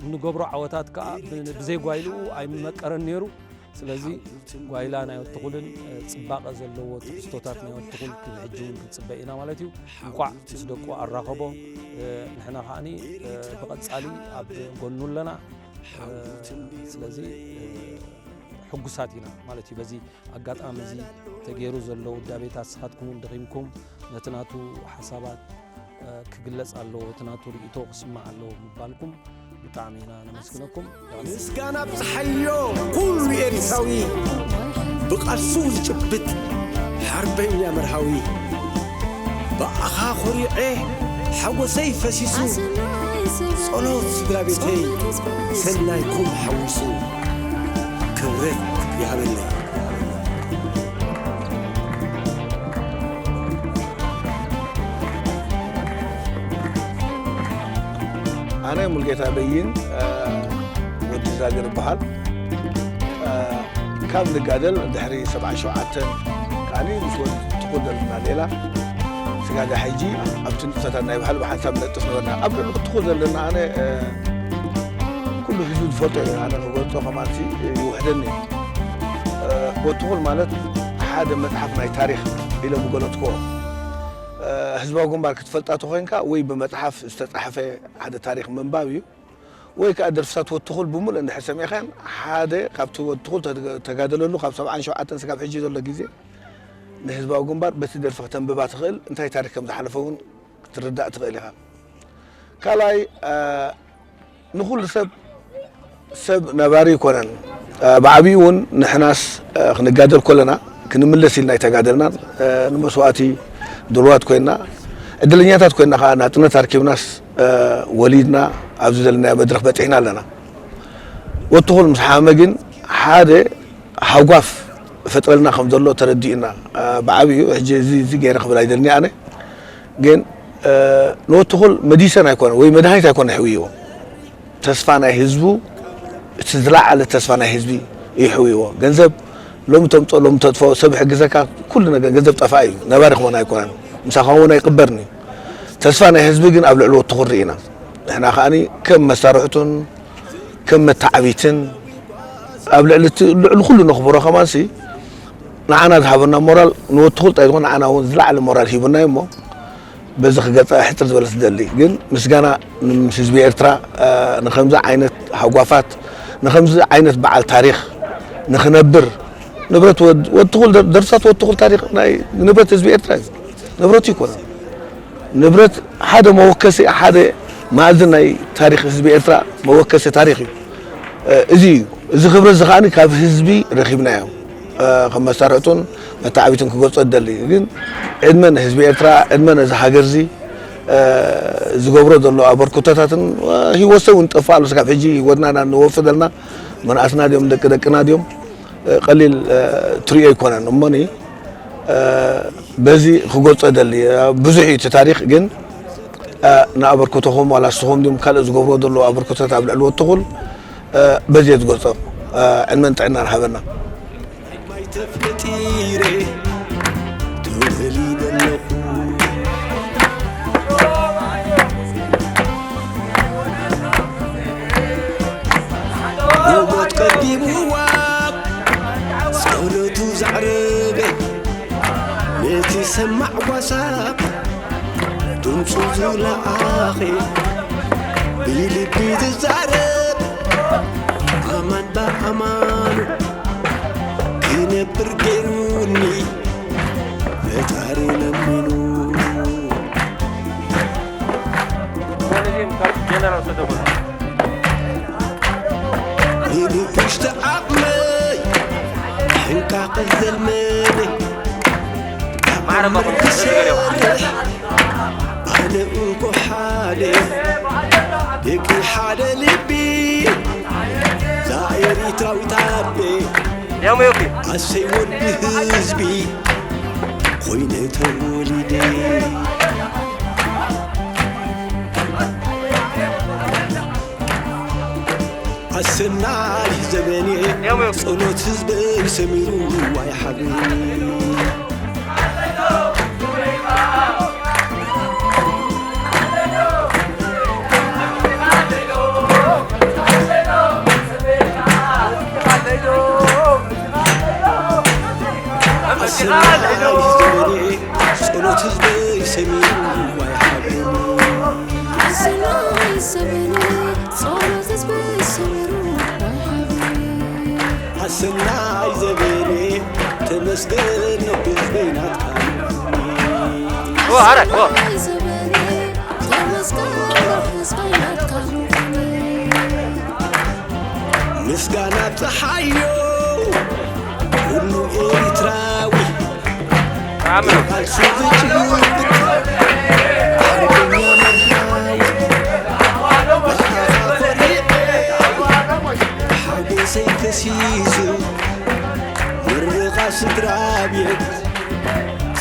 እንገብሮ ዓወታት ከዓ ብ-፣ ብዘይ ጓይልኡ ኣይመቀረን ነይሩ። ስለዚ ጓይላ ናይ ወትኹልን፣ እ፣ ጽባቐ ዘለዎ ትሕዝቶታት ናይ ወትኹል ክብ ሕጂ እውን ክንጽበ ኢና ማለት እዩ። እንቋዕ ምስ ደቁ ኣራኸቦ። እ፣ ንሕና ከኣኒ፣ እ፣ ብቐጻሊ ኣብ ጎኑ ኣለና። እ፣ ስለዚ፣ እ፣ ሕጉሳት ኢና ማለት እዩ። በዚ ኣጋጣሚ እዚ ተገይሩ ዘሎ ውዳቤታት ንስኻትኩም እውን ደኺምኩም ነቲ ናቱ ሓሳባት፣ እ፣ ክግለጽ ኣለዎ፣ እቲ ናቱ ርእይቶ ክስማዕ ኣለዎ ምባልኩም ብጣዕሚ ኢና ነመስግነኩም። ምስጋና ኣብጽሓዮ ኩሉ ኤርትራዊ ብቃልሱ ዝጭብጥ ሓርበኛ መርሃዊ። ብኣኻ ኮሪዐ ሓጎሰይ ፈሲሱ ጸሎት ስድራ ቤተይ ሰናይኩም ሓዊሱ ክብረት ይሃበለይ። ኣነ ሙልጌታ በይን፣ እ፣ ወዲ ዛግር እበሃል። እ፣ ካብ ንጋደል ድሕሪ ሰብዓን ሸውዓተን ከኣኒ ምስ ወዲ ትኹል ዘለና ሌላ ስጋዳ ሕጂ ኣብቲ ንጥፈታት ናይ ባህሊ ብሓንሳብ ነጥፍ ነበርና። ኣብ ልዕሊ ትኹል ዘለና ኣነ፣ እ፣ ኩሉ ህዝቢ ዝፈልጦ እዩ። ኣነ ክገልጾ ከማንሲ ይውሕደኒ እዩ። እ፣ ወትኹል ማለት ሓደ መጽሓፍ ናይ ታሪኽ ኢሎም ዝገለጽክዎ። እ፣ ህዝባዊ ግንባር ክትፈልጣ ተኾይንካ ወይ ብመጽሓፍ ዝተጻሕፈ ሓደ ታሪኽ ምንባብ እዩ፣ ወይ ከኣ ደርፍታት ወትኹል ብምሉእ እንድሕር ሰሚዕካን ሓደ ካብቲ ወትኹል ተጋ-፣ ተጋደለሉ ካብ ሰብዓን ሸውዓተን ስጋብ ሕጂ ዘሎ ግዜ ንህዝባዊ ግንባር በቲ ደርፊ ከተንብባ ትኽእል፣ እንታይ ታሪኽ ከም ዝሓለፈ እውን ክትርዳእ ትኽእል ኢኻ። ካልኣይ፣ እ፣ ንኹሉ ሰብ፣ ሰብ ነባሪ ይኮነን። እ፣ ብዓቢኡ እውን ንሕናስ፣ እ፣ ክንጋደል ከለና ክንምለስ ኢልና ኣይተጋደልናን። እ፣ ንመስዋእቲ ድልዋት ኮይና፣ ዕድለኛታት ኮይና ከኣ ናጽነት ኣርኪብናስ፣ እ፣ ወሊድና ኣብዚ ዘለናዮ መድረኽ በጺሕና ኣለና። ወትኹል ምስ ሓመ ግን ሓደ ሃጓፍ ፈጥረልና ከም ዘሎ ተረዲእና፣ እ፣ ብዓቢኡ ሕጂ እዚ፣ እዚ ገይረ ክብል ኣይደልኒ ኣነ። ግን፣ እ፣ ንወትኹል መዲሰን ኣይኮነ ወይ መድሃኒት ኣይኮነ ይሕውይዎ። ተስፋ ናይ ህዝቡ፣ እቲ ዝለዓለ ተስፋ ናይ ህዝቢ ይሕውይዎ። ገንዘብ ሎሚ ተምጽኦ፣ ሎሚ ተጥፍኦ፣ ሰብ ይሕግዘካ፣ ኩሉ ነገር ገንዘብ ጠፋኢ እዩ፣ ነባሪ ክኾን ኣይኮነን። ምሳኻ እውን ኣይቅበርን እዩ። ተስፋ ናይ ህዝቢ ግን ኣብ ልዕሊ ወትኹል ርኢና። ንሕና ከኣኒ ከም መሳርሕቱን ከም መተዓቢትን ኣብ ልዕሊ እቲ፣ ልዕሊ ኩሉ ነኽብሮ ከማንሲ ንዓና ዝሃበና ሞራል ንወትኹል ጥራይ ዝኾነ ንዓና እውን ዝለዓለ ሞራል ሂቡና እዩ እሞ በዚ ክገልጻ ሕጽር ዝበለ ዝደሊ። ግን ምስጋና ምስ ህዝቢ ኤርትራ፣ እ፣ ንኸምዚ ዓይነት ሃጓፋት፣ ንኸምዚ ዓይነት በዓል ታሪኽ ንኽነብር ንብረት ወድ-፣ ወትኹል ደር-፣ ደርፍታት ወትኹል ታሪኽ ናይ ንብረት ህዝቢ ኤርትራ እዩ። ንብረቱ ይኮነን። ንብረት ሓደ መወከሲ፣ ሓደ መኣዝን ናይ ታሪኽ ህዝቢ ኤርትራ መወከሲ ታሪኽ እዩ። እ፣ እዚ እዩ። እዚ ክብረት እዚ ከኣ ካብ ህዝቢ ረኺብናዮ። እ፣ ከም መሳርሕቱን መተዓቢቱን ክገልጾ ዝደሊ። ግን ዕድመ ንህዝቢ ኤርትራ፣ ዕድመ ነዚ ሃገር እዚ፣ እ፣ ዝገብሮ ዘሎ ኣበርክቶታትን፣ እ፣ ህይወት ሰብ እውን ጠፍእ ኣሎ። ስጋብ ሕጂ ህይወትና ኢና ንወፍር ዘለና፣ መናእስና ድዮም፣ ደቂ ደቅና ድዮም። እ፣ ቀሊል፣ እ፣ ትሪኦ ኣይኮነን። እሞኒ፣ እ፣ በዚ ክገልጾ ደሊ፣ እ፣ ብዙሕ እዩ እቲ ታሪኽ፣ ግን፣ እ፣ ንኣበርክቶኹም ዋላ ንስኹም ድዮም ካልእ ዝገብርዎ ዘለዉ ኣበርክቶታት ኣብ ልዕሊ ወትኹል፣ እ፣ በዚ እየ ዝገልጾ። እ፣ ዕድመን ጥዕናን ሃበና። ማይ ተፈጢረ ተወሊደ ኣለኹ። ንሞት ቀዲምዋ ጸሎቱ ዘዕረገ ነቲ ሰማዕ ጓሳ ድምፁ ዝለኣኸ ብልቢ ዝዛረብ ኣማን ብኣማኑ ክነብር ገይሩኒ ፈጣሪ ለሚኑ። ንውሽጢ ዓቕመይ ሕንቃቐ ዘልመኒ ካብ ዓመር ክሰርሕ ኣነ እንኮ ሓደ ደቂ ሓደ ልቢ ዛ ኤሪትራዊት ኣደ ኣሰይ ወዲ ህዝቢ ኮይነ ተወሊደ። ኣሰናይ ዘበኔ ጸሎት ህዝበይ ሰሚሩ ዋይ ሓበኔ። ኣሰናይ ዘበኔ ጸሎት ህዝበይ ሰሚሩ ዋይ ሓበኔ። ኣሰናይ ዘበኔ ጸሎት ህዝበይ ሰሚሩ ዋይ ሓበኔ። ኣሰናይ ዘበኔ ተመስገን ነብ ህዝበይ ናትካ። ኦ፣ ኣረ፣ ኦ። ኣሰናይ ዘበኔ ተመስገን ነብ ህዝበይ ናትካ። ምስጋና ጸሓዮ ኩሉ ኤርትራዊ ብዓምሮ። ቃልሱ ዝጭብጥ ሓርበኛ መርሃዊ ብኣኻ ኮሪዐ ሓጎሰይ ፈሲሱ ምርቓ ስድራ ቤት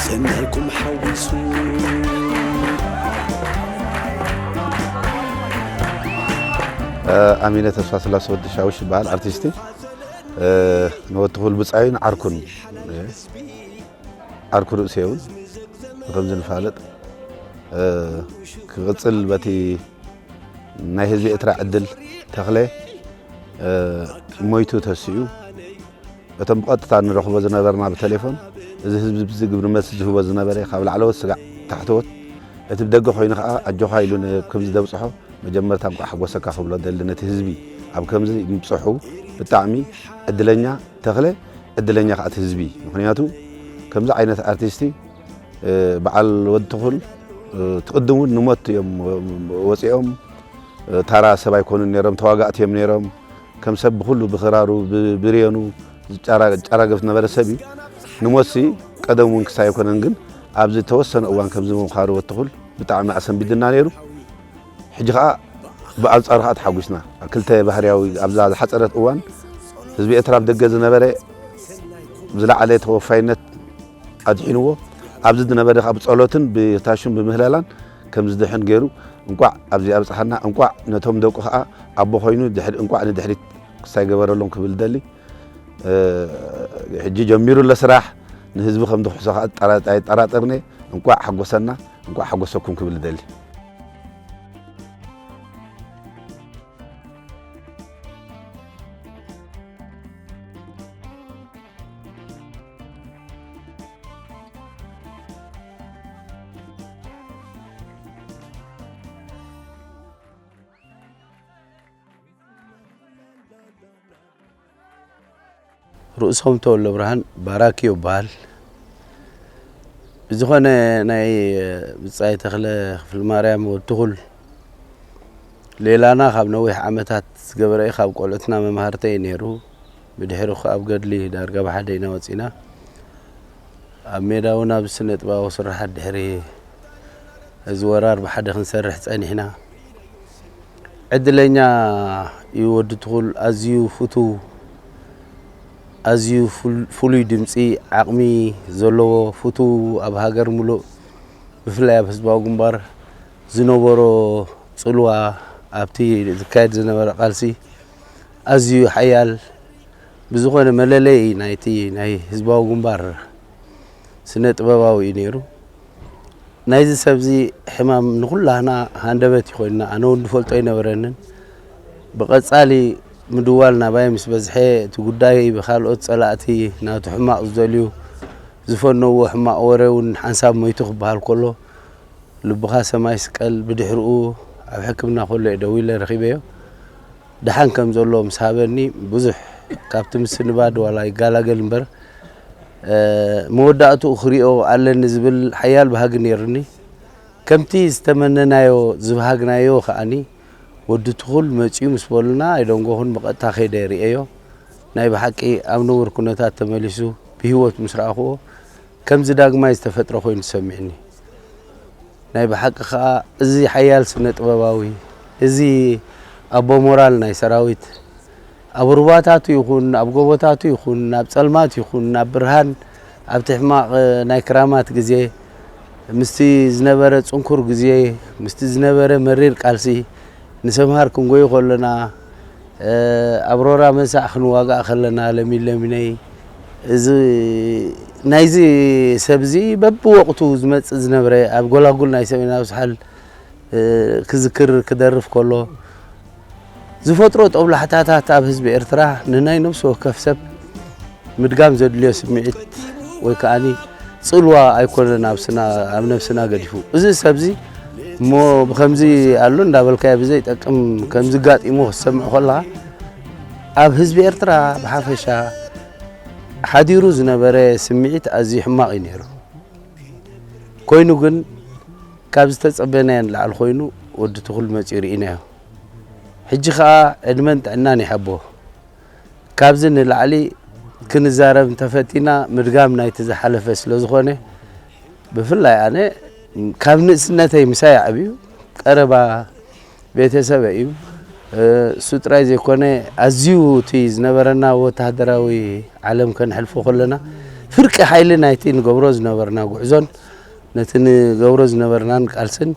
ሰናይኩም ሓዊሱ። ኣሚነ ተስፋስላሴ ወዲ ሻውሽ ይበሃል፣ ኣርቲስት። ንወትኹል ብጻዩን ዓርኩን፣ ዓርኩ ርእሲ እውን ከምዚ ንፋለጥ፣ ክቕጽል በቲ ናይ ህዝቢ ኤርትራ ዕድል ተኽለ ሞይቱ ተሲኡ። እቶም ብቐጥታ ንረኽቦ ዝነበርና ብቴሌፎን፣ እዚ ህዝቢ እዚ ግብሪ መልሲ ዝህቦ ዝነበረ ካብ ላዕለዎት ስጋዕ ታሕተዎት፣ እቲ ብደገ ኮይኑ ከኣ ኣጆኻ ኢሉ ን-፣ ከምዚ ዘብጽሖ መጀመርታ እንቋዕ ሓጎሰካ ክብሎ ደሊ ነቲ ህዝቢ ኣብ ከምዚ ምብጽሑ ብጣዕሚ ዕድለኛ ተኽለ፣ ዕድለኛ ከኣ እቲ ህዝቢ። ምኽንያቱ ከምዚ ዓይነት ኣርቲስቲ፣ እ፣ በዓል ወዲ ትኹል፣ እ፣ ትቕድም እውን ንሞት እዮም ወጺኦም። ታራ ሰብ ኣይኮኑን ነይሮም፣ ተዋጋእቲ እዮም ነይሮም። ከም ሰብ ብኹሉ ብኽራሩ፣ ብ-፣ ብሬኑ ዝጫራ-፣ ዝጫራገፍ ዝነበረ ሰብ እዩ። ንሞትሲ ቀደም እውን ክሳይ ኣይኮነን፣ ግን ኣብዚ ተወሰነ እዋን ከምዚ ምምኻሩ ወትኹል ብጣዕሚ ኣሰንቢድና ነይሩ። ሕጂ ኸኣ ብኣንጻሩ ኸኣ ተሓጒስና። ክልተ ባህርያዊ ኣብዛ ዝሓጸረት እዋን ህዝቢ ኤርትራ ኣብ ደገ ዝነበረ ዝለዓለ ተወፋይነት ኣድሒንዎ፣ ኣብዚ ዝነበረ ኸኣ ብጸሎትን ብታሽን ብምህለላን ከም ዝድሕን ገይሩ፣ እንቋዕ ኣብዚ ኣብጽሓና፣ እንቋዕ ነቶም ደቁ ኸኣ ኣቦ ኾይኑ ድሕሪ-፣ እንቋዕ ንድሕሪት ክሳይ ገበረሎም ክብል እደሊ። እ፣ ሕጂ ጀሚሩ ኣሎ ስራሕ፣ ንህዝቢ ከም ዝኽሕሶ ኸኣ ጠራ-፣ ኣይጠራጠርነ። እንቋዕ ሓጎሰና፣ እንቋዕ ሓጎሰኩም ክብል እደሊ። ርእሶም ተወልደብርሃን ባራኪዮ ይበሃል። ብዝኾነ ናይ ብጻይ ተኽለ ክፍለማርያም ወትኹል ሌላና ካብ ነዊሕ ዓመታት ዝገበረ እዩ። ካብ ቆልዑትና መምሃርተይ እዩ ነይሩ። ብድሕሪ ኸ ኣብ ገድሊ ዳርጋ ብሓደ ኢና ወጺና። ኣብ ሜዳ እውን ኣብ ስነ ጥበባዊ ስራሓት ድሕሪ እዚ ወራር ብሓደ ክንሰርሕ ጸኒሕና። ዕድለኛ እዩ ወዲ ትኹል፣ ኣዝዩ ፍቱው፣ ኣዝዩ ፍል-፣ ፍሉይ ድምጺ፣ ዓቕሚ ዘለዎ፣ ፍቱው፣ ኣብ ሃገር ሙሉእ ብፍላይ ኣብ ህዝባዊ ግንባር ዝነበሮ ጽልዋ ኣብቲ ዝካየድ ዝነበረ ቃልሲ ኣዝዩ ሓያል ብዝኾነ መለለዪ ናይቲ ናይ ህዝባዊ ግንባር ስነ ጥበባዊ እዩ ነይሩ። ናይዚ ሰብዚ ሕማም ንኹላህና ሃንደበት እዩ ኮይንና። ኣነ እውን ዝፈልጦ ኣይነበረንን። ብቐጻሊ ምድዋል ናባይ ምስ በዝሐ፣ እቲ ጉዳይ ብኻልኦት ጸላእቲ ናቱ ሕማቕ ዝደልዩ ዝፈነዎ ሕማቕ ወረ እውን ሓንሳብ ሞይቱ ክበሃል ከሎ፣ ልብኻ ሰማይ ስቀል። ብድሕሪኡ ኣብ ሕክምና ከሎ እየ ደዊለ ረኺበዮ። ደሓን ከም ዘሎ ምስ ሃበኒ፣ ብዙሕ ካብቲ ምስንባድ ዋላ ይጋላገል እምበር፣ እ፣ መወዳእትኡ ክሪኦ ኣለኒ ዝብል ሓያል ባህጊ ነይሩኒ። ከምቲ ዝተመነናዮ፣ ዝበሃግናዮ ከኣኒ፣ ወዲ ትኹል መጺኡ ምስ በሉና፣ ኣይደንጎኹን፣ ብቐጥታ ከይደ ርእየዮ። ናይ ብሓቂ ኣብ ንቡር ኩነታት ተመሊሱ ብህይወት ምስ ረኣኹዎ፣ ከምዚ ዳግማይ ዝተፈጥረ ኮይኑ ተሰሚዕኒ። ናይ ብሓቂ ኸኣ እዚ ሓያል ስነ ጥበባዊ፣ እዚ ኣቦ ሞራል ናይ ሰራዊት፣ ኣብ ሩባታቱ ይኹን፣ ኣብ ጎቦታቱ ይኹን፣ ኣብ ጸልማት ይኹን፣ ኣብ ብርሃን፣ ኣብቲ ሕማቕ ናይ ክራማት ግዜ፣ ምስቲ ዝነበረ ጽንኩር ግዜ፣ ምስቲ ዝነበረ መሪር ቃልሲ ንሰምሃር ክንጎዩ ከለና፣ ኣብ ሮራ መንሳዕ ክንዋጋእ ከለና፣ ለሚን ለሚነይ፣ እዚ ናይዚ ሰብ እዚ በብወቕቱ ዝመጽእ ዝነበረ፣ ኣብ ጎላጉል ናይ ሰሜናዊ ሳሕል ክዝክር ክደርፍ ከሎ ዝፈጥሮ ጦብላሕታታት ኣብ ህዝቢ ኤርትራ ንናይ ነፍሲ ወከፍ ሰብ ምድጋም ዘድልዮ ስምዒት ወይ ከኣኒ ጽልዋ ኣይኮነን ኣብ ስና-፣ ኣብ ነፍስና ገዲፉ። እዚ ሰብዚ እሞ ብከምዚ ኣሎ እንዳበልካዮ ብዘይጠቅም ከምዚ ጋጢሙ ክትሰምዕ ከለኻ ኣብ ህዝቢ ኤርትራ ብሓፈሻ ሓዲሩ ዝነበረ ስምዒት ኣዝዩ ሕማቕ እዩ ነይሩ። ኮይኑ ግን ካብ ዝተጸበናዮ ንላዕሊ ኮይኑ ወዲ ትኹል መጺኡ ርኢናዮ። ሕጂ ኸኣ ዕድመን ጥዕናን ይሃቦ። ካብዚ ንላዕሊ ክንዛረብ እንተፈቲና ምድጋም ናይቲ ዝሓለፈ ስለ ዝኾነ፣ ብፍላይ ኣነ ካብ ንእስነተይ ምሳይ ዓብዩ ቀረባ ቤተሰበይ እዩ። እሱ ጥራይ ዘይኮነ ኣዝዩ እቲ ዝነበረና ወተሃደራዊ ዓለም ከነሕልፎ ከለና ፍርቂ ሓይሊ ናይቲ ንገብሮ ዝነበርና ጉዕዞን ነቲ ንገብሮ ዝነበርናን ቃልስን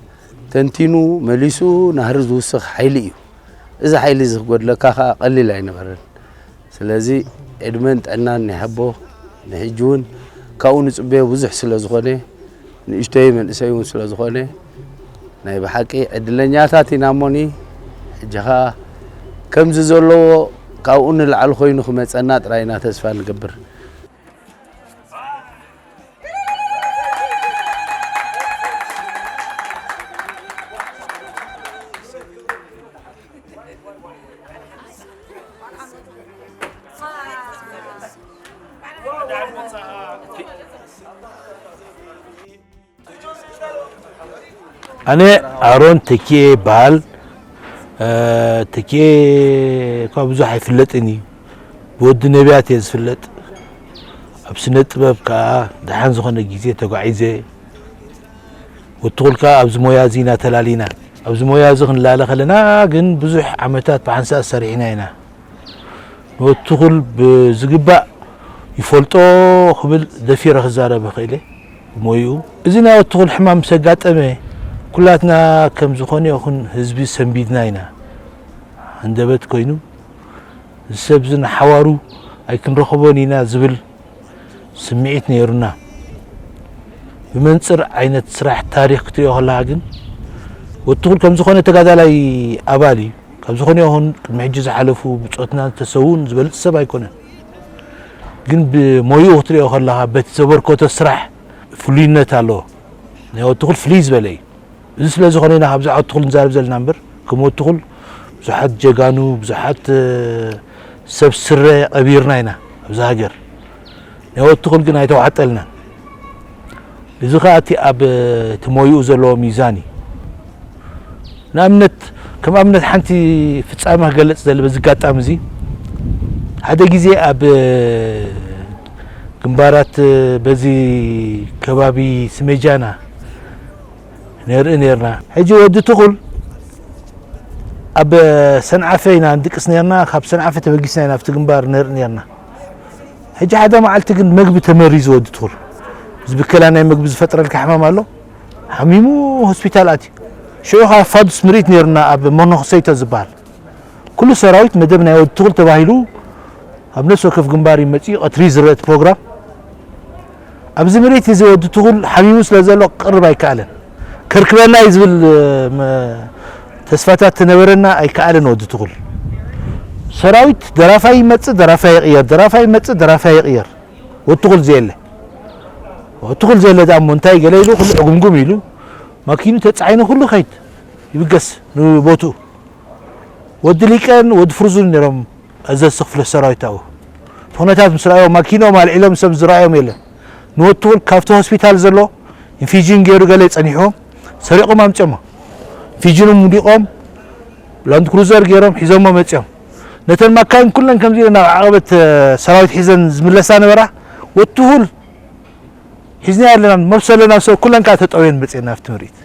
ተንቲኑ መሊሱ ናህሪ ዝውስኽ ሓይሊ እዩ። እዚ ሓይሊ እዚ ክጎድለካ ከኣ ቀሊል ኣይነበረን። ስለዚ ዕድመን ጥዕናን ይሃቦ። ንሕጂ እውን ካብኡ ንጽበዮ ብዙሕ ስለ ዝኾነ፣ ንእሽተይ መንእሰይ እውን ስለ ዝኾነ፣ ናይ ብሓቂ ዕድለኛታት ኢና እሞኒ፣ ሕጂ ኸኣ ከምዚ ዘለዎ ካብኡ ንላዕሊ ኮይኑ ክመጸና ጥራይ ኢና ተስፋ ንገብር። ኣነ ኣሮን ተኪኤ ይበሃል። እ፣ ተኪኤ እኳ ብዙሕ ኣይፍለጥን እዩ። ብወዲ ነቢያት እየ ዝፍለጥ። ኣብ ስነ ጥበብ ከኣ ደሓን ዝኾነ ግዜ ተጓዒዘ። ወትኹል ከኣ ኣብዚ ሞያ እዚ ኢና ተላሊና። ኣብዚ ሞያ እዚ ክንላለ ከለና ግን ብዙሕ ዓመታት ብሓንሳእ ሰሪሕና ኢና። ንወትኹል ብዝግባእ ይፈልጦ ክብል ደፊረ ክዛረብ እኽእል እየ ብሞይኡ። እዚ ናይ ወትኹል ሕማም ምስ ኣጋጠመ ኩላትና ከም ዝኾነ ይኹን ህዝቢ ሰንቢድና ኢና። ሃንደበት ኮይኑ እዚ ሰብ እዚ ንሓዋሩ ኣይክንረኽቦን ኢና ዝብል ስምዒት ነይሩና። ብመንጽር ዓይነት ስራሕ ታሪኽ ክትሪኦ ከለኻ ግን ወትኹል ከም ዝኾነ ተጋዳላይ ኣባል እዩ። ካብ ዝኾነ ይኹን ቅድሚ ሕጂ ዝሓለፉ ብጾትና ዝተሰዉን ዝበልጽ ሰብ ኣይኮነን። ግን ብሞይኡ ክትሪኦ ከለኻ በቲ ዘበርከቶ ስራሕ ፍሉይነት ኣለዎ። ናይ ወትኹል ፍልይ ዝበለ እዩ። እዚ ስለ ዝኾነ ኢና ካብዚ ወትኹል ንዛረብ ዘለና እምበር፣ ከም ወትኹል ብዙሓት ጀጋኑ፣ ብዙሓት፣ እ፣ ሰብ ስረ ቀቢርና ኢና ኣብዚ ሃገር። ናይ ወትኹል ግን ኣይተዋሕጠልናን። እዚ ኸኣ እቲ ኣብ፣ እ፣ እቲ ሞይኡ ዘለዎ ሚዛን እዩ። ንኣብነት፣ ከም ኣብነት ሓንቲ ፍጻመ ክገልጽ ዝደሊ በዚ ኣጋጣሚ እዚ፣ ሓደ ግዜ ኣብ፣ እ፣ ግንባራት፣ እ፣ በዚ ከባቢ ስሜጃና ንርኢ ኔርና። ሕጂ ወዲ ትኹል ኣብ ሰንዓፈ ኢና ንድቅስ ኔርና፣ ካብ ሰንዓፈ ተበጊስና ኢና ኣብቲ ግንባር ንርኢ ኔርና። ሕጂ ሓደ መዓልቲ ግን መግቢ ተመሪዙ ወዲ ትኹል። እዚ ብከላ ናይ መግቢ ዝፈጥረልካ ሕማም ኣሎ። ሓሚሙ ሆስፒታል ኣትዩ። ሽዑ ኸኣ ፋዱስ ምርኢት ኔርና ኣብ መነኹሰይቶ ዝበሃል። ኩሉ ሰራዊት መደብ ናይ ወዲ ትኹል ተባሂሉ ኣብ ነፍሲ ወከፍ ግንባር እዩ መጺኡ፣ ቀትሪ ዝረአ እቲ ፕሮግራም። ኣብዚ ምርኢት እዚ ወዲ ትኹል ሓሚሙ ስለ ዘሎ ክቐርብ ኣይከኣለን። ከርክበና እዩ ዝብል፣ እ፣ መ-፣ ተስፋታት ተነበረና ኣይከኣለን ወዲ ትኹል። ሰራዊት ደራፋይ ይመጽእ፣ ደራፋይ ይቕየር፣ ደራፋይ ይመጽእ፣ ደራፋይ ይቕየር። ወዲ ትኹል ዘየለ። ወዲ ትኹል ዘየለ ደኣ እሞ እንታይ ገለ ኢሉ ኩሉ ዕጉምጉም ኢሉ ማኪኑ ተጻዒኑ ኩሉ ኸይድ ይብገስ ንቦትኡ። ወዲ ሊቀን ወዲ ፍርዙን ነይሮም ኣዘዝቲ ክፍለ ሰራዊት ኣብኡ። እቲ ኩነታት ምስ ረኣዮም ማኪንኦም ኣልዒሎም ሰብ ዝረኣዮም የለን። ንወዲ ትኹል ካብቲ ሆስፒታል ዘሎ ኢንፊዥን ገይሩ ገለ ጸኒሕዎም ሰሪቖም ኣምጺኦሞ። ኢንፊዥኖም ውዲቖም ላንድ ክሩዘር ገይሮም ሒዞሞ መጺኦም። ነተን ማካይን ኩለን ከምዚ ኢለን ናብ ዓቐበት፣ እ፣ ሰራዊት ሒዘን ዝምለሳ ነበራ። ወዲ ትኹል ሒዝናዮ ኣለና፣ መልሶ ኣለና፣ ሰብ ኩለን ከኣ ተጠውየን መጺኤን ኣብቲ ምርኢት።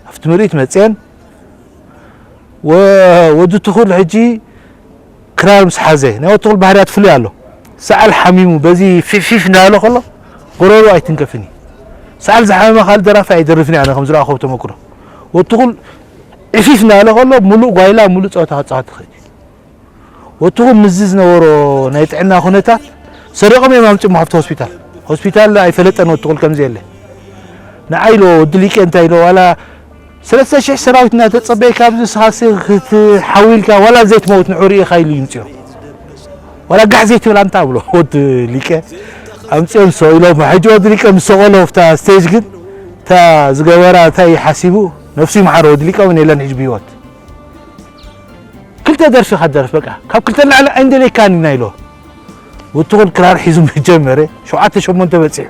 ኣብቲ ምርኢት መጺኤን ወ-፣ ወዲ ትኹል ሕጂ ክራር ምስ ሓዘ፣ ናይ ወዲ ትኹል ባህርያት ፍሉይ ኣሎ። ሰዓል ሓሚሙ በዚ ፊፊፍ እናበለ ከሎ ጎረሮ ኣይትንከፍን እዩ። ሰዓል ዝሓመመ ካልእ ደራፊ ኣይደርፍን እየ ኣነ ከም ዝረኣኹ ተመክሮ። ወትኹል ዕፊፍ እናበለ ከሎ ሙሉእ ጓይላ ሙሉእ ፀወታ ክፃወት ይኽእል እዩ። ወትኹል ምስዚ ዝነበሮ ናይ ጥዕና ኩነታት ሰሪቖም እዮም ኣምፅኦም ካብቲ ሆስፒታል። ሆስፒታል ኣይፈለጠን ወትኹል ከምዚ የለ። ንዓይ ኢልዎ ወዲ ሊቄ እንታይ ኢልዎ ዋላ ሰለስተ ሽሕ ሰራዊት እናተጸበየ ካብዚ ንስኻሲ ክትሓዊ ኢልካ ዋላ ዘይትመውት ንዑ ርኢኻ ኢሉ ይምጽኦ። ዋላ ጋሕ ዘይትብል ኣንታ ብሎ ወዲ ሊቀ ኣምጽኦም ሰው ኢሎም ሕጂ ወዲ ሊቀ ምስ ሰቐሎ ኣብታ ስቴጅ ግን እታ ዝገበራ እንታይ ሓሲቡ ነፍሱ ይምሓሮ ወዲ ሊቀ እውን የለን ሕጂ ብህይወት። ክልተ ደርፊ ኢኻ ትደርፍ በቃ ካብ ክልተ ንላዕሊ ኣይንደልየካን ኢና ኢሎ። ወትኹል ክራር ሒዙ ምስ ጀመረ ሸውዓተ ሸሞንተ በጺሑ።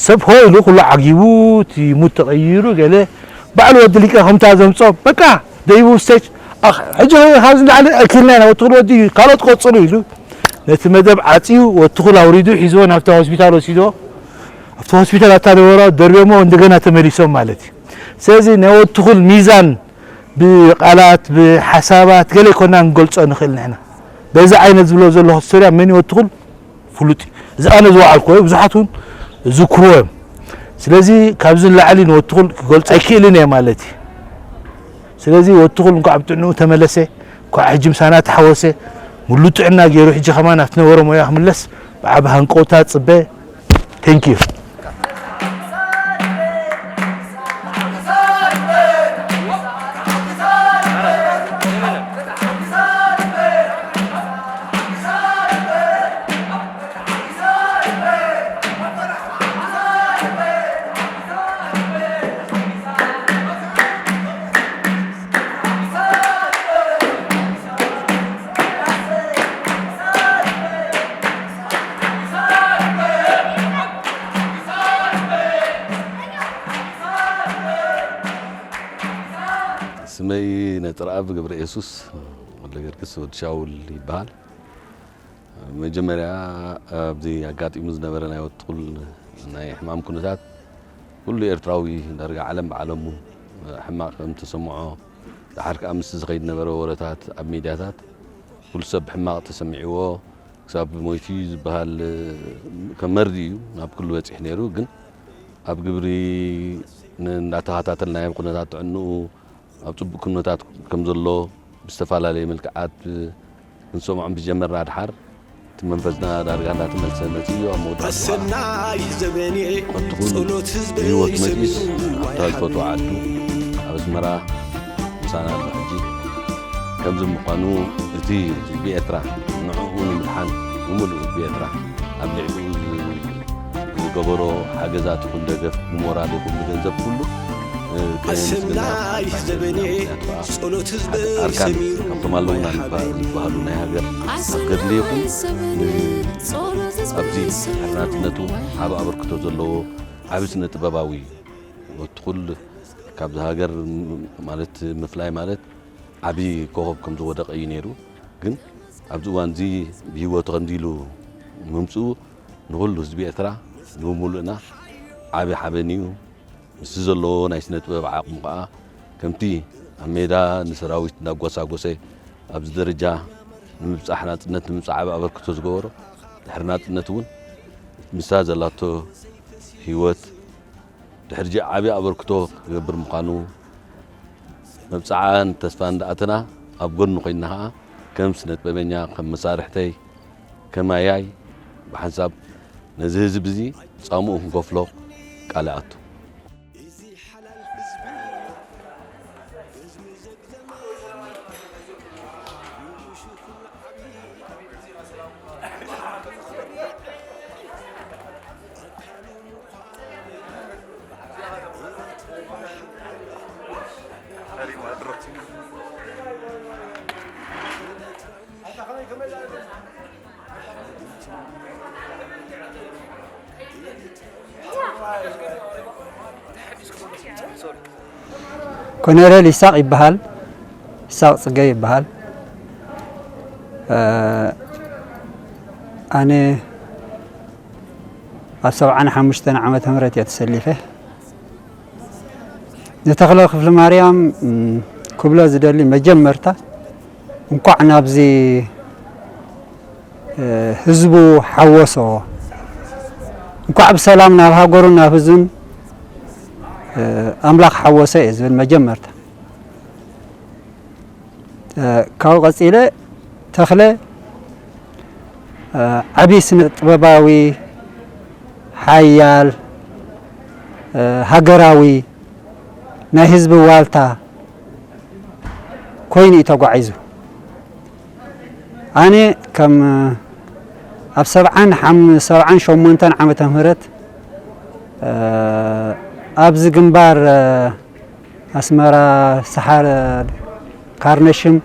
ሰብ ሆ ኢሉ ኩሉ ዓጊቡ እቲ ሙድ ተቐይሩ ገለ ባዕሉ ወዲ ሊቀ ከምታ ዘምጾ በቃ ደይቡ ስቴጅ ኣኽ- ሕጂ ኸ- ካብዚ ንላዕሊ ኣኪልና ኢና ወትኹል ወዲ ካልኦት ቆጽሉ ኢሉ ነቲ መደብ ዓጽዩ ወትኹል ኣውሪዱ ሒዝዎ ናብታ ሆስፒታል ወሲድዎ ኣብቲ ሆስፒታል ኣታ ነበሮ ደርብዮሞ እንደገና ተመሊሶም ማለት እዩ። ስለዚ ናይ ወትኹል ሚዛን ብቃላት ብሓሳባት ገለ ይኮና ንገልጾ ንኽእል ንሕና በዚ ዓይነት ዝብሎ ዘለኹ ስቶርያ መን ይወትኹል ፍሉጥ እዩ። እዚ ኣነ ዝወዓልኩዎ እዩ፣ ብዙሓት እውን ዝዝክርዎ እዮም። ስለዚ ካብዚ ንላዕሊ ንወትኹል ክገልጾ ኣይክእልን እየ ማለት እዩ። ስለዚ ወትኹል እንኳዕ ብጥዕንኡ ተመለሰ፣ እንኳዕ ሕጂ ምሳና ተሓወሰ፣ ሙሉ ጥዕና ገይሩ ሕጂ ከማን ኣብቲ ነበሮ ሞያ ክምለስ ብዓቢ ሃንቀውታ ጽበ። Thank you። ስመይ ነጥርኣብ ገብረ የሱስ ወልደ ገርግስ ወዲ ሻውል ይበሃል። መጀመርያ ኣብዚ ኣጋጢሙ ዝነበረ ናይ ወትኹል ናይ ሕማም ኩነታት ኩሉ ኤርትራዊ ዳርጋ ዓለም ብዓለሙ ሕማቕ ከም ተሰምዖ ድሓር ከኣ ምስ ዝኸይድ ነበረ ወረታት ኣብ ሚድያታት ኩሉ ሰብ ሕማቕ ተሰሚዕዎ ክሳብ ሞይቱ እዩ ዝበሃል ከም መርዲ እዩ ናብ ኩሉ በፂሕ ነይሩ ግን ኣብ ግብሪ እንዳተኸታተልናዮ ኩነታት ጥዕንኡ ኣብ ፅቡቅ ኩነታት ከም ዘሎ ብዝተፈላለየ መልክዓት ክንሰምዖም ብዝጀመርና ድሓር እቲ መንፈስና ዳርጋ እንዳተመልሰ መፂኡ ኣብ መወዳእታ ሰናይ ዘበኔ ጸሎት ህዝበይ ብህይወት መፂኡስ ኣብታ ዝፈትዋ ዓዱ ኣብ ኣስመራ ምሳና ኣሎ ሕጂ ከምዚ ምዃኑ እቲ ህዝቢ ኤርትራ ንዕኡ ንምድሓን ብምሉእ ህዝቢ ኤርትራ ኣብ ልዕሊኡ ዝገበሮ ሓገዛት ይኹን ደገፍ ብሞራል ይኹን ብገንዘብ ኩሉ ኣሰናይ ዘበኔ ጸሎት ህዝበይ ኣርካን ሰሚሩ ካብቶም ኣለውና ዝበሃሉ ናይ ሃገር ኣብ ገድሊ ይኹን ኣብዚ ሕርናጽነቱ ዓቢ ኣበርክቶ ዘለዎ ዓቢ ስነ ጥበባዊ እዩ። ወትኹል ካብዚ ሃገር ማለት ምፍላይ ማለት ዓቢ ኮኸብ ከም ዝወደቐ እዩ ነይሩ። ግን ኣብዚ እዋን እዚ ብህይወቱ ከምዚ ኢሉ ምምፅኡ ንኹሉ ህዝቢ ኤርትራ ንብሙሉእና ዓቢ ሓበን እዩ። ምስቲ ዘለዎ ናይ ስነ ጥበብ ዓቕሙ ከኣ ከምቲ ኣብ ሜዳ ንሰራዊት እንዳጓሳጎሰ ኣብዚ ደረጃ ንምብጻሕ ናጽነት ንምብጻሕ ዓቢ ኣበርክቶ ዝገበሮ ድሕሪ ናጽነት እውን ምስታ ዘላቶ ህይወት ድሕሪ ዓቢ ኣበርክቶ ክገብር ምዃኑ መብጽዓን ተስፋን እንዳኣተና ኣብ ጎኑ ኮይንና ከኣ ከም ስነ ጥበበኛ ከም መሳርሕተይ ከም ኣያይ ብሓንሳብ ነዚ ህዝቢ እዚ ጻምኡ ክንከፍሎ ቃል እኣቱ። ኮነሬል ይሳቕ ይበሃል። ይሳቕ ጽገ ይበሃል። ኣነ ኣብ ሰብዓን ሓሙሽተን ዓመተ ምህረት እየ ተሰሊፈ። ንተኽለ ክፍለማርያም ክብሎ ዝደሊ መጀመርታ እንኳዕ ናብዚ ህዝቡ ሓወሶ። እንኳዕ ብሰላም ናብ ሃገሩን ናብ ህዝቡን ኣምላኽ ሓወሰ እየ ዝብል መጀመርታ። ካብኡ ቀጺለ ተኽለ ዓቢ ስነ ጥበባዊ፣ ሓያል፣ ሃገራዊ፣ ናይ ህዝቢ ዋልታ ኮይኑ እዩ ተጓዒዙ። ኣነ ከም ኣብ ሰብዓን ሓም-፣ ሰብዓን ሸሞንተን ዓመተ ምህረት ኣብዚ ግንባር ኣስመራ ሰሓር ካርነሽም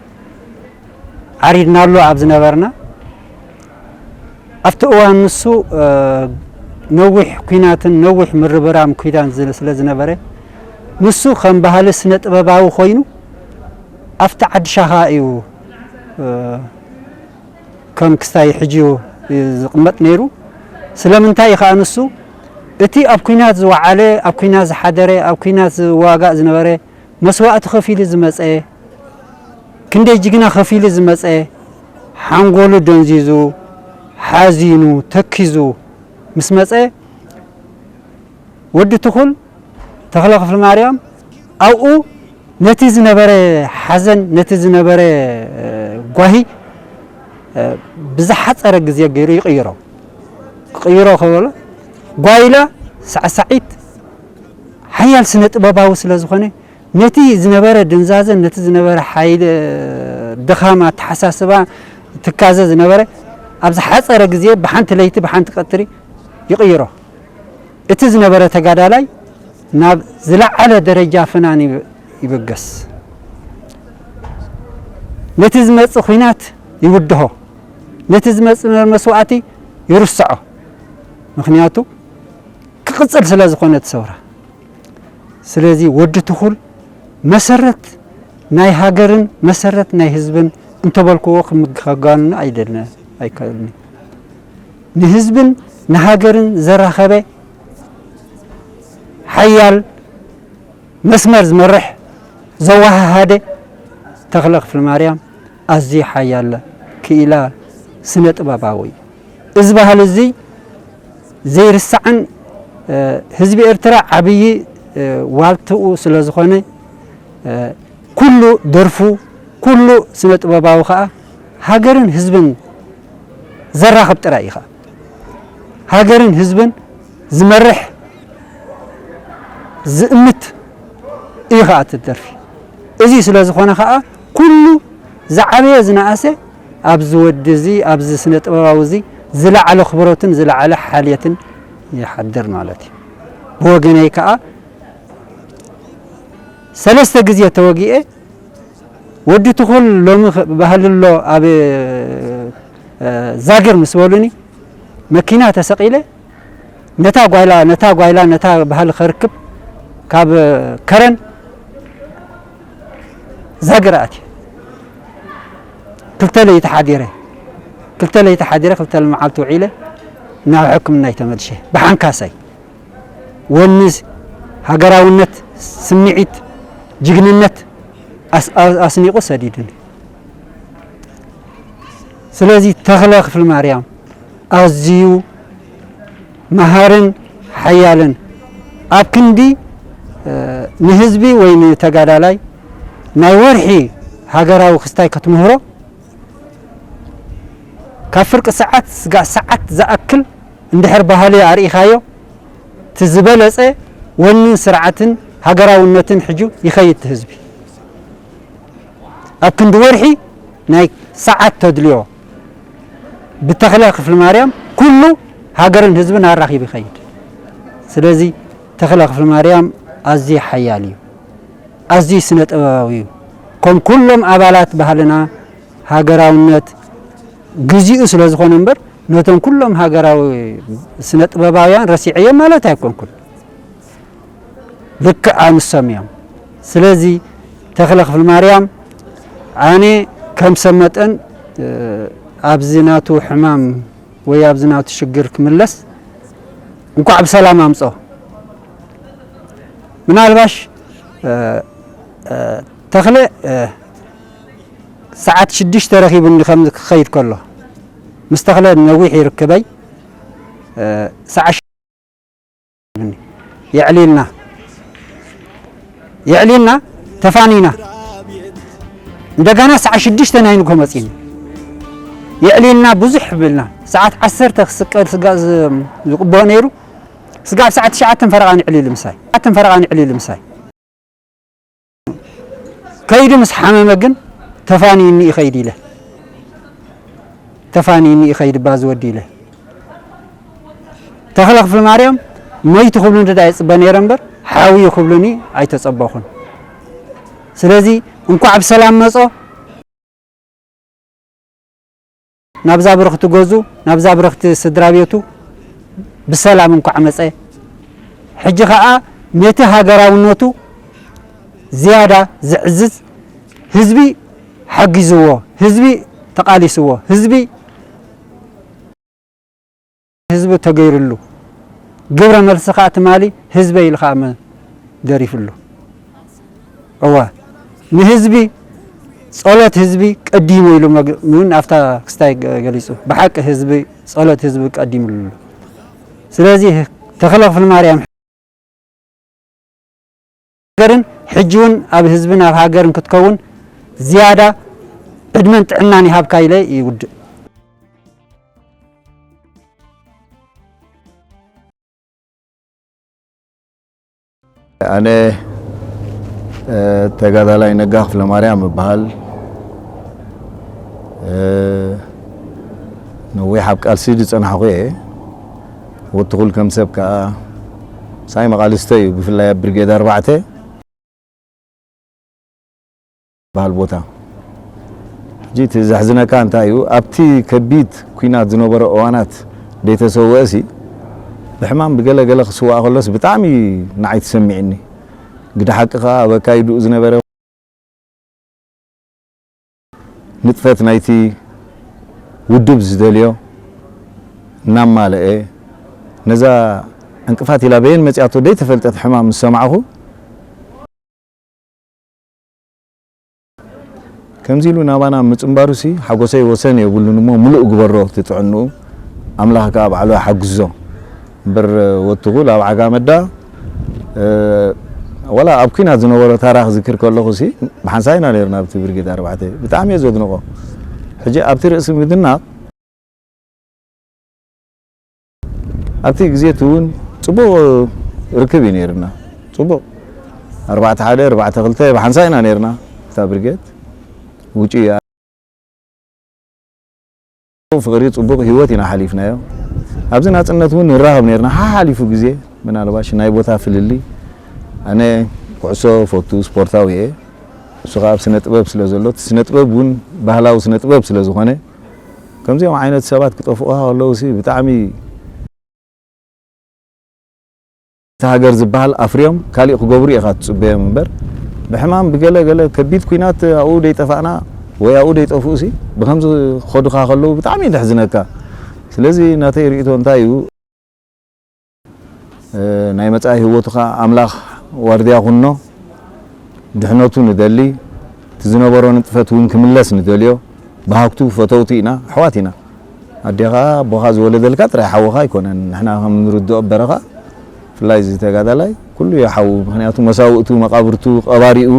ዓሪድናሉ ኣብ ዝነበርና ኣብቲ እዋን ንሱ ነዊሕ ኲናትን ነዊሕ ምርብራም ኲናት ስለ ዝነበረ ንሱ ከም ባህሊ ስነ ጥበባዊ ኮይኑ ኣብቲ ዓዲ ሻኻ እዩ ከም ክስታይ ሕጂ ዝቕመጥ ነይሩ። ስለምንታይ እዩ ከዓ ንሱ እቲ ኣብ ኲናት ዝወዓለ፣ ኣብ ኲናት ዝሓደረ፣ ኣብ ኲናት ዝዋጋእ ዝነበረ መስዋእቲ ከፊሉ ዝመፀ፣ ክንደይ ጅግና ከፊሉ ዝመፀ፣ ሓንጎሉ ደንዚዙ፣ ሓዚኑ፣ ተኪዙ ምስ መፀ ወዲ ትኹል ተኽለ ክፍለ ማርያም ኣብኡ ነቲ ዝነበረ ሓዘን፣ ነቲ ዝነበረ ጓሂ ብዝሓፀረ ግዜ ገይሩ ይቕይሮ። ክቕይሮ ከበሎ ጓይላ ሳዕሳዒት ሓያል ስነ ጥበባዊ ስለ ዝኾነ ነቲ ዝነበረ ድንዛዘን ነቲ ዝነበረ ሓይሊ ድኻም ኣተሓሳስባ ትካዘ ዝነበረ ኣብ ዝሓፀረ ግዜ ብሓንቲ ለይቲ ብሓንቲ ቀትሪ ይቕይሮ። እቲ ዝነበረ ተጋዳላይ ናብ ዝለዓለ ደረጃ ፍናን ይብ-፣ ይብገስ። ነቲ ዝመጽእ ኹናት ይውድሆ፣ ነቲ ዝመጽእ መስዋእቲ ይርስዖ። ምኽንያቱ ክቕጽል ስለ ዝኾነ እቲ ሰውራ። ስለዚ ወዲ ትኹል መሰረት ናይ ሃገርን መሰረት ናይ ህዝብን እንተበልክዎ ክምግ-፣ ከጋንኖ ኣይደልን፣ ኣይከእልን። ንህዝብን ንሃገርን ዘራኸበ ሓያል መስመር ዝመርሕ ዘወሃሃደ ተኽለ ክፍለ ማርያም ኣዝዩ ሓያል ክኢላ ስነ ጥበባዊ እዩ። እዚ ባህሊ እዚ ዘይርሳዕን፣ እ፣ ህዝቢ ኤርትራ ዓብዪ፣ እ፣ ዋልትኡ ስለ ዝኾነ፣ እ፣ ኩሉ ደርፉ፣ ኩሉ ስነ ጥበባዊ ኸኣ ሃገርን ህዝብን ዘራኽብ ጥራይ እዩ ኸኣ። ሃገርን ህዝብን ዝመርሕ ዝእምት እዩ ኸኣ እቲ ደርፊ። እዚ ስለ ዝኾነ ኸኣ ኩሉ ዝዓበየ ዝነኣሰ ኣብዚ ወዲ እዚ፣ ኣብዚ ስነ ጥበባዊ እዚ ዝለዓለ ክብረትን ዝለዓለ ሓልየትን ይሓድር ማለት እዩ። ብወገነይ ከኣ ሰለስተ ግዜ ተወጊኤ ወዲ ትኹል ሎሚ ኽ-፣ ባህሊ ኣሎ ኣብ፣ እ፣ ዛግር ምስ በሉኒ መኪና ተሰቒለ ነታ ጓይላ፣ ነታ ጓይላ፣ ነታ ባህሊ ከርክብ ካብ ከረን ዛግር ኣትየ። ክልተ ለይቲ ሓዲረ፣ ክልተ ለይቲ ሓዲረ፣ ክልተ መዓልቲ ውዒለ ናብ ሕክምና ተመልሼ ብሓንካሳይ። ወኒ፣ ሃገራውነት፣ ስምዒት፣ ጅግንነት ኣስ-፣ ኣስ-፣ ኣስኒቑ ሰዲዱኒ። ስለዚ ተኽለ ክፍለ ማርያም ኣዝዩ መሃርን ሓያልን ኣብ ክንዲ፣ እ፣ ንህዝቢ ወይ ንተጋዳላይ ናይ ወርሒ ሃገራዊ ክስታይ ክትምህሮ ካብ ፍርቂ ሰዓት ስጋዕ ሰዓት ዝኣክል እንድሕር ባህሊ ኣርኢኻዮ፣ እቲ ዝበለጸ ወንን ስርዓትን ሃገራውነትን ሕጁ ይኸይድ እቲ ህዝቢ። ኣብ ክንዲ ወርሒ ናይ ሰዓት ተድልዮ ብተኽለ ክፍለ ማርያም ኩሉ ሃገርን ህዝብን ኣራኺቡ ይኸይድ። ስለዚ ተኽለ ክፍለ ማርያም ኣዝዩ ሓያል እዩ። ኣዝዩ ስነ ጥበባዊ እዩ። ከም ኩሎም ኣባላት ባህልና ሃገራውነት ግዚኡ ስለ ዝኾነ እምበር ነቶም ኩሎም ሃገራዊ ስነ ጥበባውያን ረሲዐዮም ማለት ኣይኮንኩን። ልክዕ ኣንሶም እዮም። ስለዚ ተኽለ ክፍለ ማርያም ኣነ ከም ሰብ መጠን፣ እ፣ ኣብዚ ናቱ ሕማም ወይ ኣብዚ ናቱ ሽግር ክምለስ እንኳዕ ብሰላም ኣምጾ። ምናልባሽ፣ እ፣ እ፣ ተኽለ፣ እ፣ ሰዓት ሽዱሽተ ረኺቡኒ ከም ክኸይድ ከሎ ምስ ተኽለ ነዊሕ ይርክበይ። እ፣ ሰዓ ሽ-፣ የዕሊልና፣ የዕሊልና፣ ተፋኒና። እንደገና ሰዓ ሽዱሽተ ናይ ንግሆ መጺእና። የዕሊልና ብዙሕ ብልና። ሰዓት ዓሰርተ ክስቀል ስጋ ዝ-፣ ዝቕበኦ ነይሩ። ስጋ ኣብ ሰዓት ትሽዓተን ፈረቓን የዕሊሉ ምሳይ። ትሽዓተን ፈረቓን የዕሊሉ ምሳይ። ከይዱ ምስ ሓመመ ግን ተፋንዩኒ ይኸይድ ኢለ። ተፋንዩኒ ይኸይድ እባ ዝወዲ ኢለ። ተኽለ ክፍለማርያም መይቱ ክብሉኒ ደኣ ይጽበ ነይረ እምበር፣ ሓውዩ ክብሉኒ ኣይተጸበኹን። ስለዚ እንኳዕ ብሰላም መጾ። ናብዛ ብርኽቲ ገዙ፣ ናብዛ ብርኽቲ ስድራ ቤቱ ብሰላም እንኳዕ መጸ። ሕጂ ኸኣ ነቲ ሃገራውነቱ ዝያዳ ዘዕዝዝ፣ ህዝቢ ሓጊዝዎ፣ ህዝቢ ተቓሊስዎ፣ ህዝቢ፣ ህዝቢ ተገይርሉ፣ ግብረ መልሲ ኸኣ ትማሊ ህዝበ ኢሉ ኸኣ መ-፣ ደሪፍሉ። እወ፣ ንህዝቢ፣ ጸሎት ህዝቢ ቀዲሙ ኢሉ መግ-፣ እውን ኣብታ ክስታይ ገ-፣ ገሊጹ። ብሓቂ ህዝቢ፣ ጸሎት ህዝቢ ቀዲምሉ። ስለዚ ተኽለ ክፍለማርያም ሃገርን ሕጂ እውን ኣብ ህዝብን ኣብ ሃገርን ክትከውን ዝያዳ ዕድመን ጥዕናን ይሃብካ ኢለ ይውድእ። ኣነ፣ እ፣ ተጋዳላይ ነጋ ክፍለማርያም እበሃል። እ፣ ነዊሕ ኣብ ቃልሲ ዝጸናሕኩ እየ። ወትኹል ከም ሰብ ከኣ ሳይ መቓልስተ እዩ፣ ብፍላይ ኣብ ብርጌድ ኣርባዕተ በሃል ቦታ። ሕጂ እቲ ዘሕዝነካ እንታይ እዩ? ኣብቲ ከቢድ ኲናት ዝነበረ እዋናት ዘይተሰወእሲ፣ ብሕማም ብገለ ገለ ክስዋእ ከሎስ ብጣዕሚ ንዓይ ተሰሚዕኒ። ግደ ሓቂ ከኣ ኣብ ኣካይድኡ ዝነበረ ንጥፈት ናይቲ ውድብ ዝደልዮ እናማለአ፣ ነዛ ዕንቅፋት ኢላ በየን መጺኣቶ ዘይተፈልጠት ሕማም ምስ ሰማዕኹ፣ ከምዚ ኢሉ ናባና ምጽንባሩሲ ሓጎሰይ ወሰን የብሉን እሞ፣ ምሉእ ግበሮ እቲ ጥዕንኡ፣ ኣምላኽ ከኣ ባዕሉ ይሓግዞ። እምበር ወትኹል ኣብ ዓጋመዳ፣ እ፣ ወላ ኣብ ኲናት ዝነበሮ ታራ ክዝክር ከለኹሲ፣ ብሓንሳብ ኢና ነይርና ኣብቲ ብርጌድ ኣርባዕተ። ብጣዕሚ እየ ዘድንቖ። ሕጂ ኣብቲ ርእሲ ምድናቕ፣ ኣብቲ ግዜ እቲ እውን ጽቡቕ ርክብ እዩ ነይርና። ጽቡቕ። ኣርባዕተ ሓደ፣ ኣርባዕተ ክልተ ብሓንሳብ ኢና ነይርና። እታ ብርጌድ ውጪ ፍቕሪ ጽቡቕ ህይወት ኢና ሓሊፍናዮ። ኣብዚ ናጽነት እውን ንራኸብ ነይርና። ሓሓሊፉ ግዜ ምናልባሽ ናይ ቦታ ፍልልይ፣ ኣነ ኩዕሶ ፈቱ፣ ስፖርታዊ እየ። እሱ ከኣ ኣብ ስነ ጥበብ ስለ ዘሎ፣ እቲ ስነ ጥበብ እውን ባህላዊ ስነ ጥበብ ስለ ዝኾነ፣ ከምዚኦም ዓይነት ሰባት ክጠፍኡኻ ከለውሲ ብጣዕሚ እቲ ሃገር ዝበሃል ኣፍርዮም ካሊእ ክገብሩ ኢኻ ትጽበዮም እምበር፣ ብሕማም ብገለ ገለ ከቢድ ኲናት ኣብኡ ደይጠፋእና ወይ ኣብኡ ደይጠፍኡሲ ብኸምዚ ክኸዱኻ ከለዉ ብጣዕሚ እዩ ዘሕዝነካ። ስለዚ ናተይ ርእይቶ እንታይ እዩ? እ፣ ናይ መጻኢ ህይወቱ ኸኣ ኣምላኽ ዋርድያ ኩኖ፣ ድሕነቱ ንደሊ፣ እቲ ዝነበሮ ንጥፈት እውን ክምለስ ንደልዮ፣ በሃግቱ ፈተውቲ ኢና፣ ኣሕዋት ኢና። ኣዴኻ ኣቦኻ ዝወለደልካ ጥራይ ሓውኻ ኣይኮነን። ንሕና ከም ንርድኦ በረኻ፣ ብፍላይ እዚ ተጋዳላይ፣ ኩሉ እዩ ሓው። ምኽንያቱ መሳውእቱ፣ መቓብርቱ፣ ቀባሪኡ፣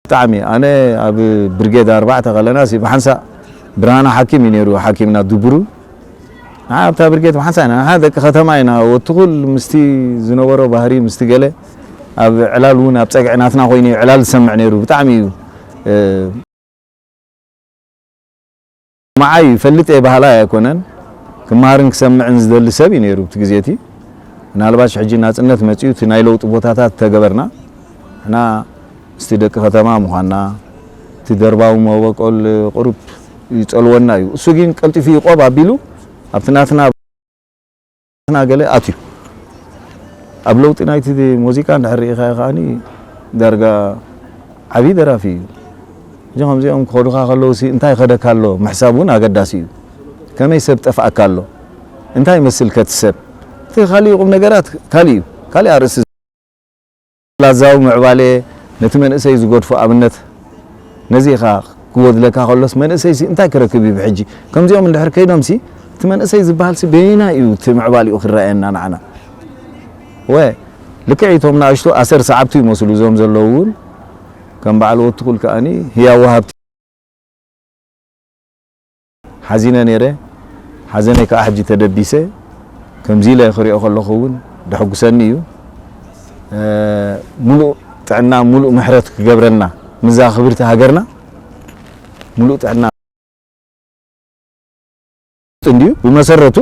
ብጣዕሚ፣ ኣነ ኣብ ብርጌድ ኣርባዕተ ከለናሲ ብሓንሳእ ብርሃነ ሓኪም እዩ ነይሩ፣ ሓኪምና ድቡሩ። ንዓ ኣብታ ብርጌድ ብሓንሳእ ኢና፣ ንዓ ደቂ ከተማ ኢና፣ ወትኹል ምስቲ ዝነበሮ ባህሪ፣ ምስቲ ገለ ኣብ ዕላል እውን ኣብ ጸግዒ ናትና ኮይኑ እዩ ዕላል ዝሰምዕ ነይሩ። ብጣዕሚ እዩ፣ እ፣ መዓይ ይፈልጥ እየ በሃላይ ኣይኮነን፣ ክመሃርን ክሰምዕን ዝደሊ ሰብ እዩ ነይሩ። እቲ ግዜ እቲ ምናልባሽ ሕጂ ናጽነት መጺኡ እቲ ናይ ለውጢ ቦታታት ተገበርና፣ ንሕና ምስቲ ደቂ ከተማ ምዃንና፣ እቲ ደርባዊ መበቆል ቁሩብ ይጸልወና እዩ። እሱ ግን ቀልጢፉ ይቆብ ኣቢሉ ኣብቲ ናትና ናትና ገለ ኣትዩ። ኣብ ለውጢ ናይቲ ሙዚቃ እንድሕር ርኢኻዮ ከኣኒ ዳርጋ ዓብዪ ደራፊ እዩ። እዞም ከምዚኦም ክኸዱኻ ከለውሲ እንታይ ይኸደካ ኣሎ ምሕሳብ እውን ኣገዳሲ እዩ። ከመይ ሰብ ጠፍኣካ ኣሎ? እንታይ ይመስል ከቲ ሰብ? እቲ ካሊእ ቁም ነገራት ካሊእ እዩ። ካሊእ ኣርእስቲ ላዛዊ ምዕባለ ነቲ መንእሰይ ዝገድፎ ኣብነት ነዚ ኢኻ ክጎድለካ ከሎስ መንእሰይሲ እንታይ ክረክብ እዩ ብሕጂ? ከምዚኦም እንድሕር ከይዶምሲ እቲ መንእሰይ ዝበሃልሲ በየናይ እዩ እቲ ምዕባሊኡ ክረኣየና ንዓና? ወ-፣ ልክዕ እቶም ንኣሽቱ ኣሰር ሰዓብቲ ይመስሉ እዞም ዘለዉ እውን ከም በዓል ወትኹል ከኣኒ ህያው ወሃብቲ ሓዚነ ነይረ። ሓዘነይ ከዓ ሕጂ ተደቢሰ። ከምዚ ኢለ ክሪኦ ከለኹ እውን ደሐጉሰኒ እዩ። እ፣ ሙሉእ ጥዕና፣ ሙሉእ ምሕረት ክገብረልና፣ ምዛ ክብርቲ ሃገርና ሙሉእ ጥዕና እንድዩ። ብመሰረቱ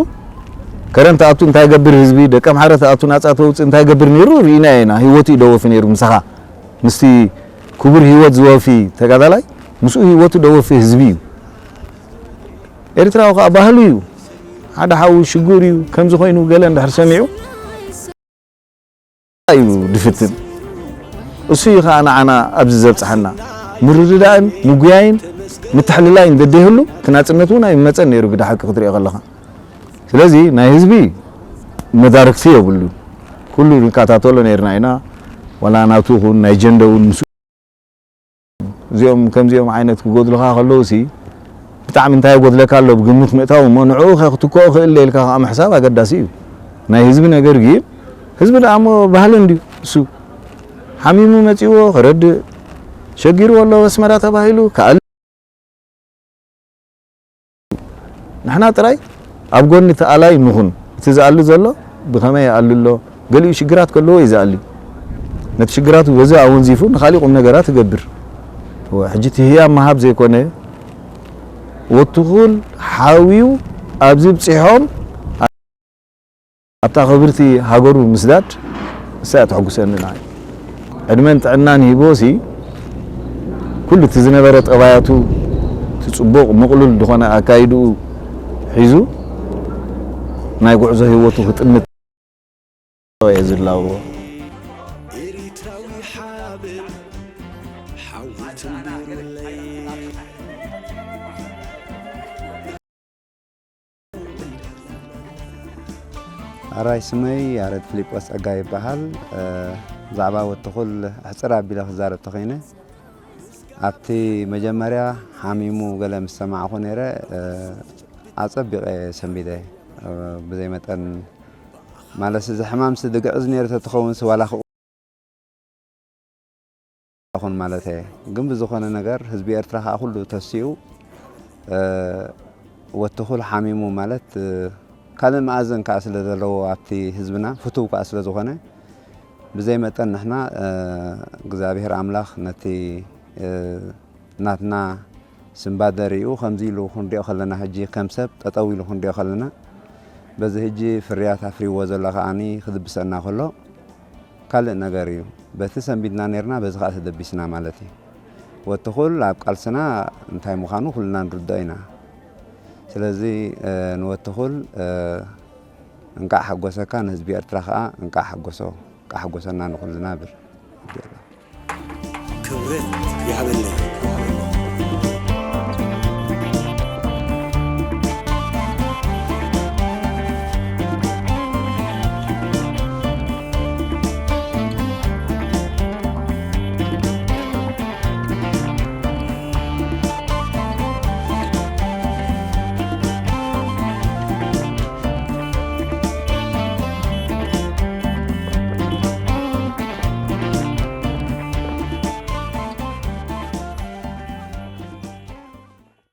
ከረን ተኣቱ እንታይ ገብር ህዝቢ፣ ደቀ ኣምሓረ ተኣቱ ናጻ ተውፅእ እንታይ ገብር ነይሩ ርኢና ኢና። ህይወቱ እዩ ደወፊ ነይሩ ምሳኻ። ምስቲ ክቡር ህይወት ዝወፊ ተጋዳላይ ምስኡ ህይወቱ ደወፊ ህዝቢ እዩ። ኤርትራዊ ከዓ ባህሉ እዩ። ሓደ ሓዉ ሽጉር እዩ፣ ከምዚ ኮይኑ ገለ እንድሕር ሰሚዑ እዩ ድፍትን። እሱ እዩ ከዓ ንዓና ኣብዚ ዘብፅሓና። ምርድዳእን ምጉያይን ምትሕልላይን እንተደይህሉ እቲ ናፅነት እውን ኣይመፀን ነይሩ ብድሓቂ ክትሪኦ ከለኻ። ስለዚ ናይ ህዝቢ መዳርግቲ የብሉን። ኩሉ ንከታተሎ ነይርና ኢና። ዋላ ናቱ ይኹን ናይ ጀንደ እውን ምስ እዚኦም ከምዚኦም ዓይነት ክጎድሉኻ ከለውሲ ብጣዕሚ እንታይ ይጎድለካ ኣሎ ብግምት ምእታው እሞ ንዕኡ ከ ክትክኦ ክእል ኢልካ ከዓ ምሕሳብ ኣገዳሲ እዩ። ናይ ህዝቢ ነገር ግን ህዝቢ ደኣ እሞ ባህሊ እንድዩ እሱ ሓሚሙ መጺዎ ክረድእ ሸጊሩ ኣሎ ኣስመራ ተባሂሉ ክኣል ንሕና ጥራይ ኣብ ጎኒ እቲ ኣላይ ንኹን። እቲ ዝኣሊ ዘሎ ብኸመይ ይኣሊ ኣሎ? ገሊኡ ሽግራት ከለዎ እዩ ዝኣሊ። ነቲ ሽግራቱ በዚ ኣወንዚፉ ንኻሊእ ቁም ነገራት ይገብር። እወ፣ ሕጂ እቲ ህያብ ምሃብ ዘይኮነ፣ ወትኹል ሓውዩ ኣብዚ ብጺሖም ኣብታ ክብርቲ ሃገሩ ምስዳድ እሳ እያ ተሐጉሰኒ ንዓይ። ዕድመን ጥዕናን ሂቦሲ ኩሉ እቲ ዝነበረ ጠባያቱ እቲ ጽቡቕ ምቕሉል ዝኾነ ኣካይድኡ ሒዙ ናይ ጉዕዞ ህይወቱ ክጥምት እየ ዝላቦ። ኣራይ ስመይ ያሬድ ፊሊጶስ ጸጋ ይበሃል። እ፣ ብዛዕባ ወትኹል ኣሕጽር ኣቢለ ክዛረብ ተኾይነ፣ ኣብቲ መጀመርያ ሓሚሙ ገለ ምስ ሰማዕኹ ነይረ፣ እ፣ ኣጸቢቐ ሰንቢደ። እ፣ ብዘይ መጠን ማለት እዚ ሕማምሲ ድግዕዝ ነይሩ ተትኸውን ሲ ዋላ ክኡ ይኹን ማለት እየ። ግን ብዝኾነ ነገር ህዝቢ ኤርትራ ከኣ ኩሉ ተሲኡ፣ እ፣ ወትኹል ሓሚሙ ማለት፣ እ፣ ካልእ መኣዝን ከኣ ስለ ዘለዎ ኣብቲ ህዝብና ፍቱው ከኣ ስለ ዝኾነ ብዘይ መጠን ንሕና፣ እ፣ እግዚኣብሔር ኣምላኽ ነቲ፣ እ፣ ናትና ስንባደ ሪኡ ከምዚ ኢሉ ክንሪኦ ከለና፣ ሕጂ ከም ሰብ ጠጠው ኢሉ ክንሪኦ ከለና፣ በዚ ሕጂ ፍርያት ኣፍሪዎ ዘሎ ከኣኒ ክድብሰና ከሎ ካልእ ነገር እዩ። በቲ ሰንቢድና ነርና፣ በዚ ከኣ ተደቢስና ማለት እዩ። ወትኹል ኣብ ቃልስና እንታይ ምዃኑ ኩልና ንርድኦ ኢና። ስለዚ፣ እ፣ ንወትኹል፣ እ፣ እንቃዕ ሓጎሰካ፣ ንህዝቢ ኤርትራ ከኣ እንቃዕ ሓጎሶ፣ እንቃዕ ሓጎሰና ንኹልና እብል። ክብረት ይሃበለይ።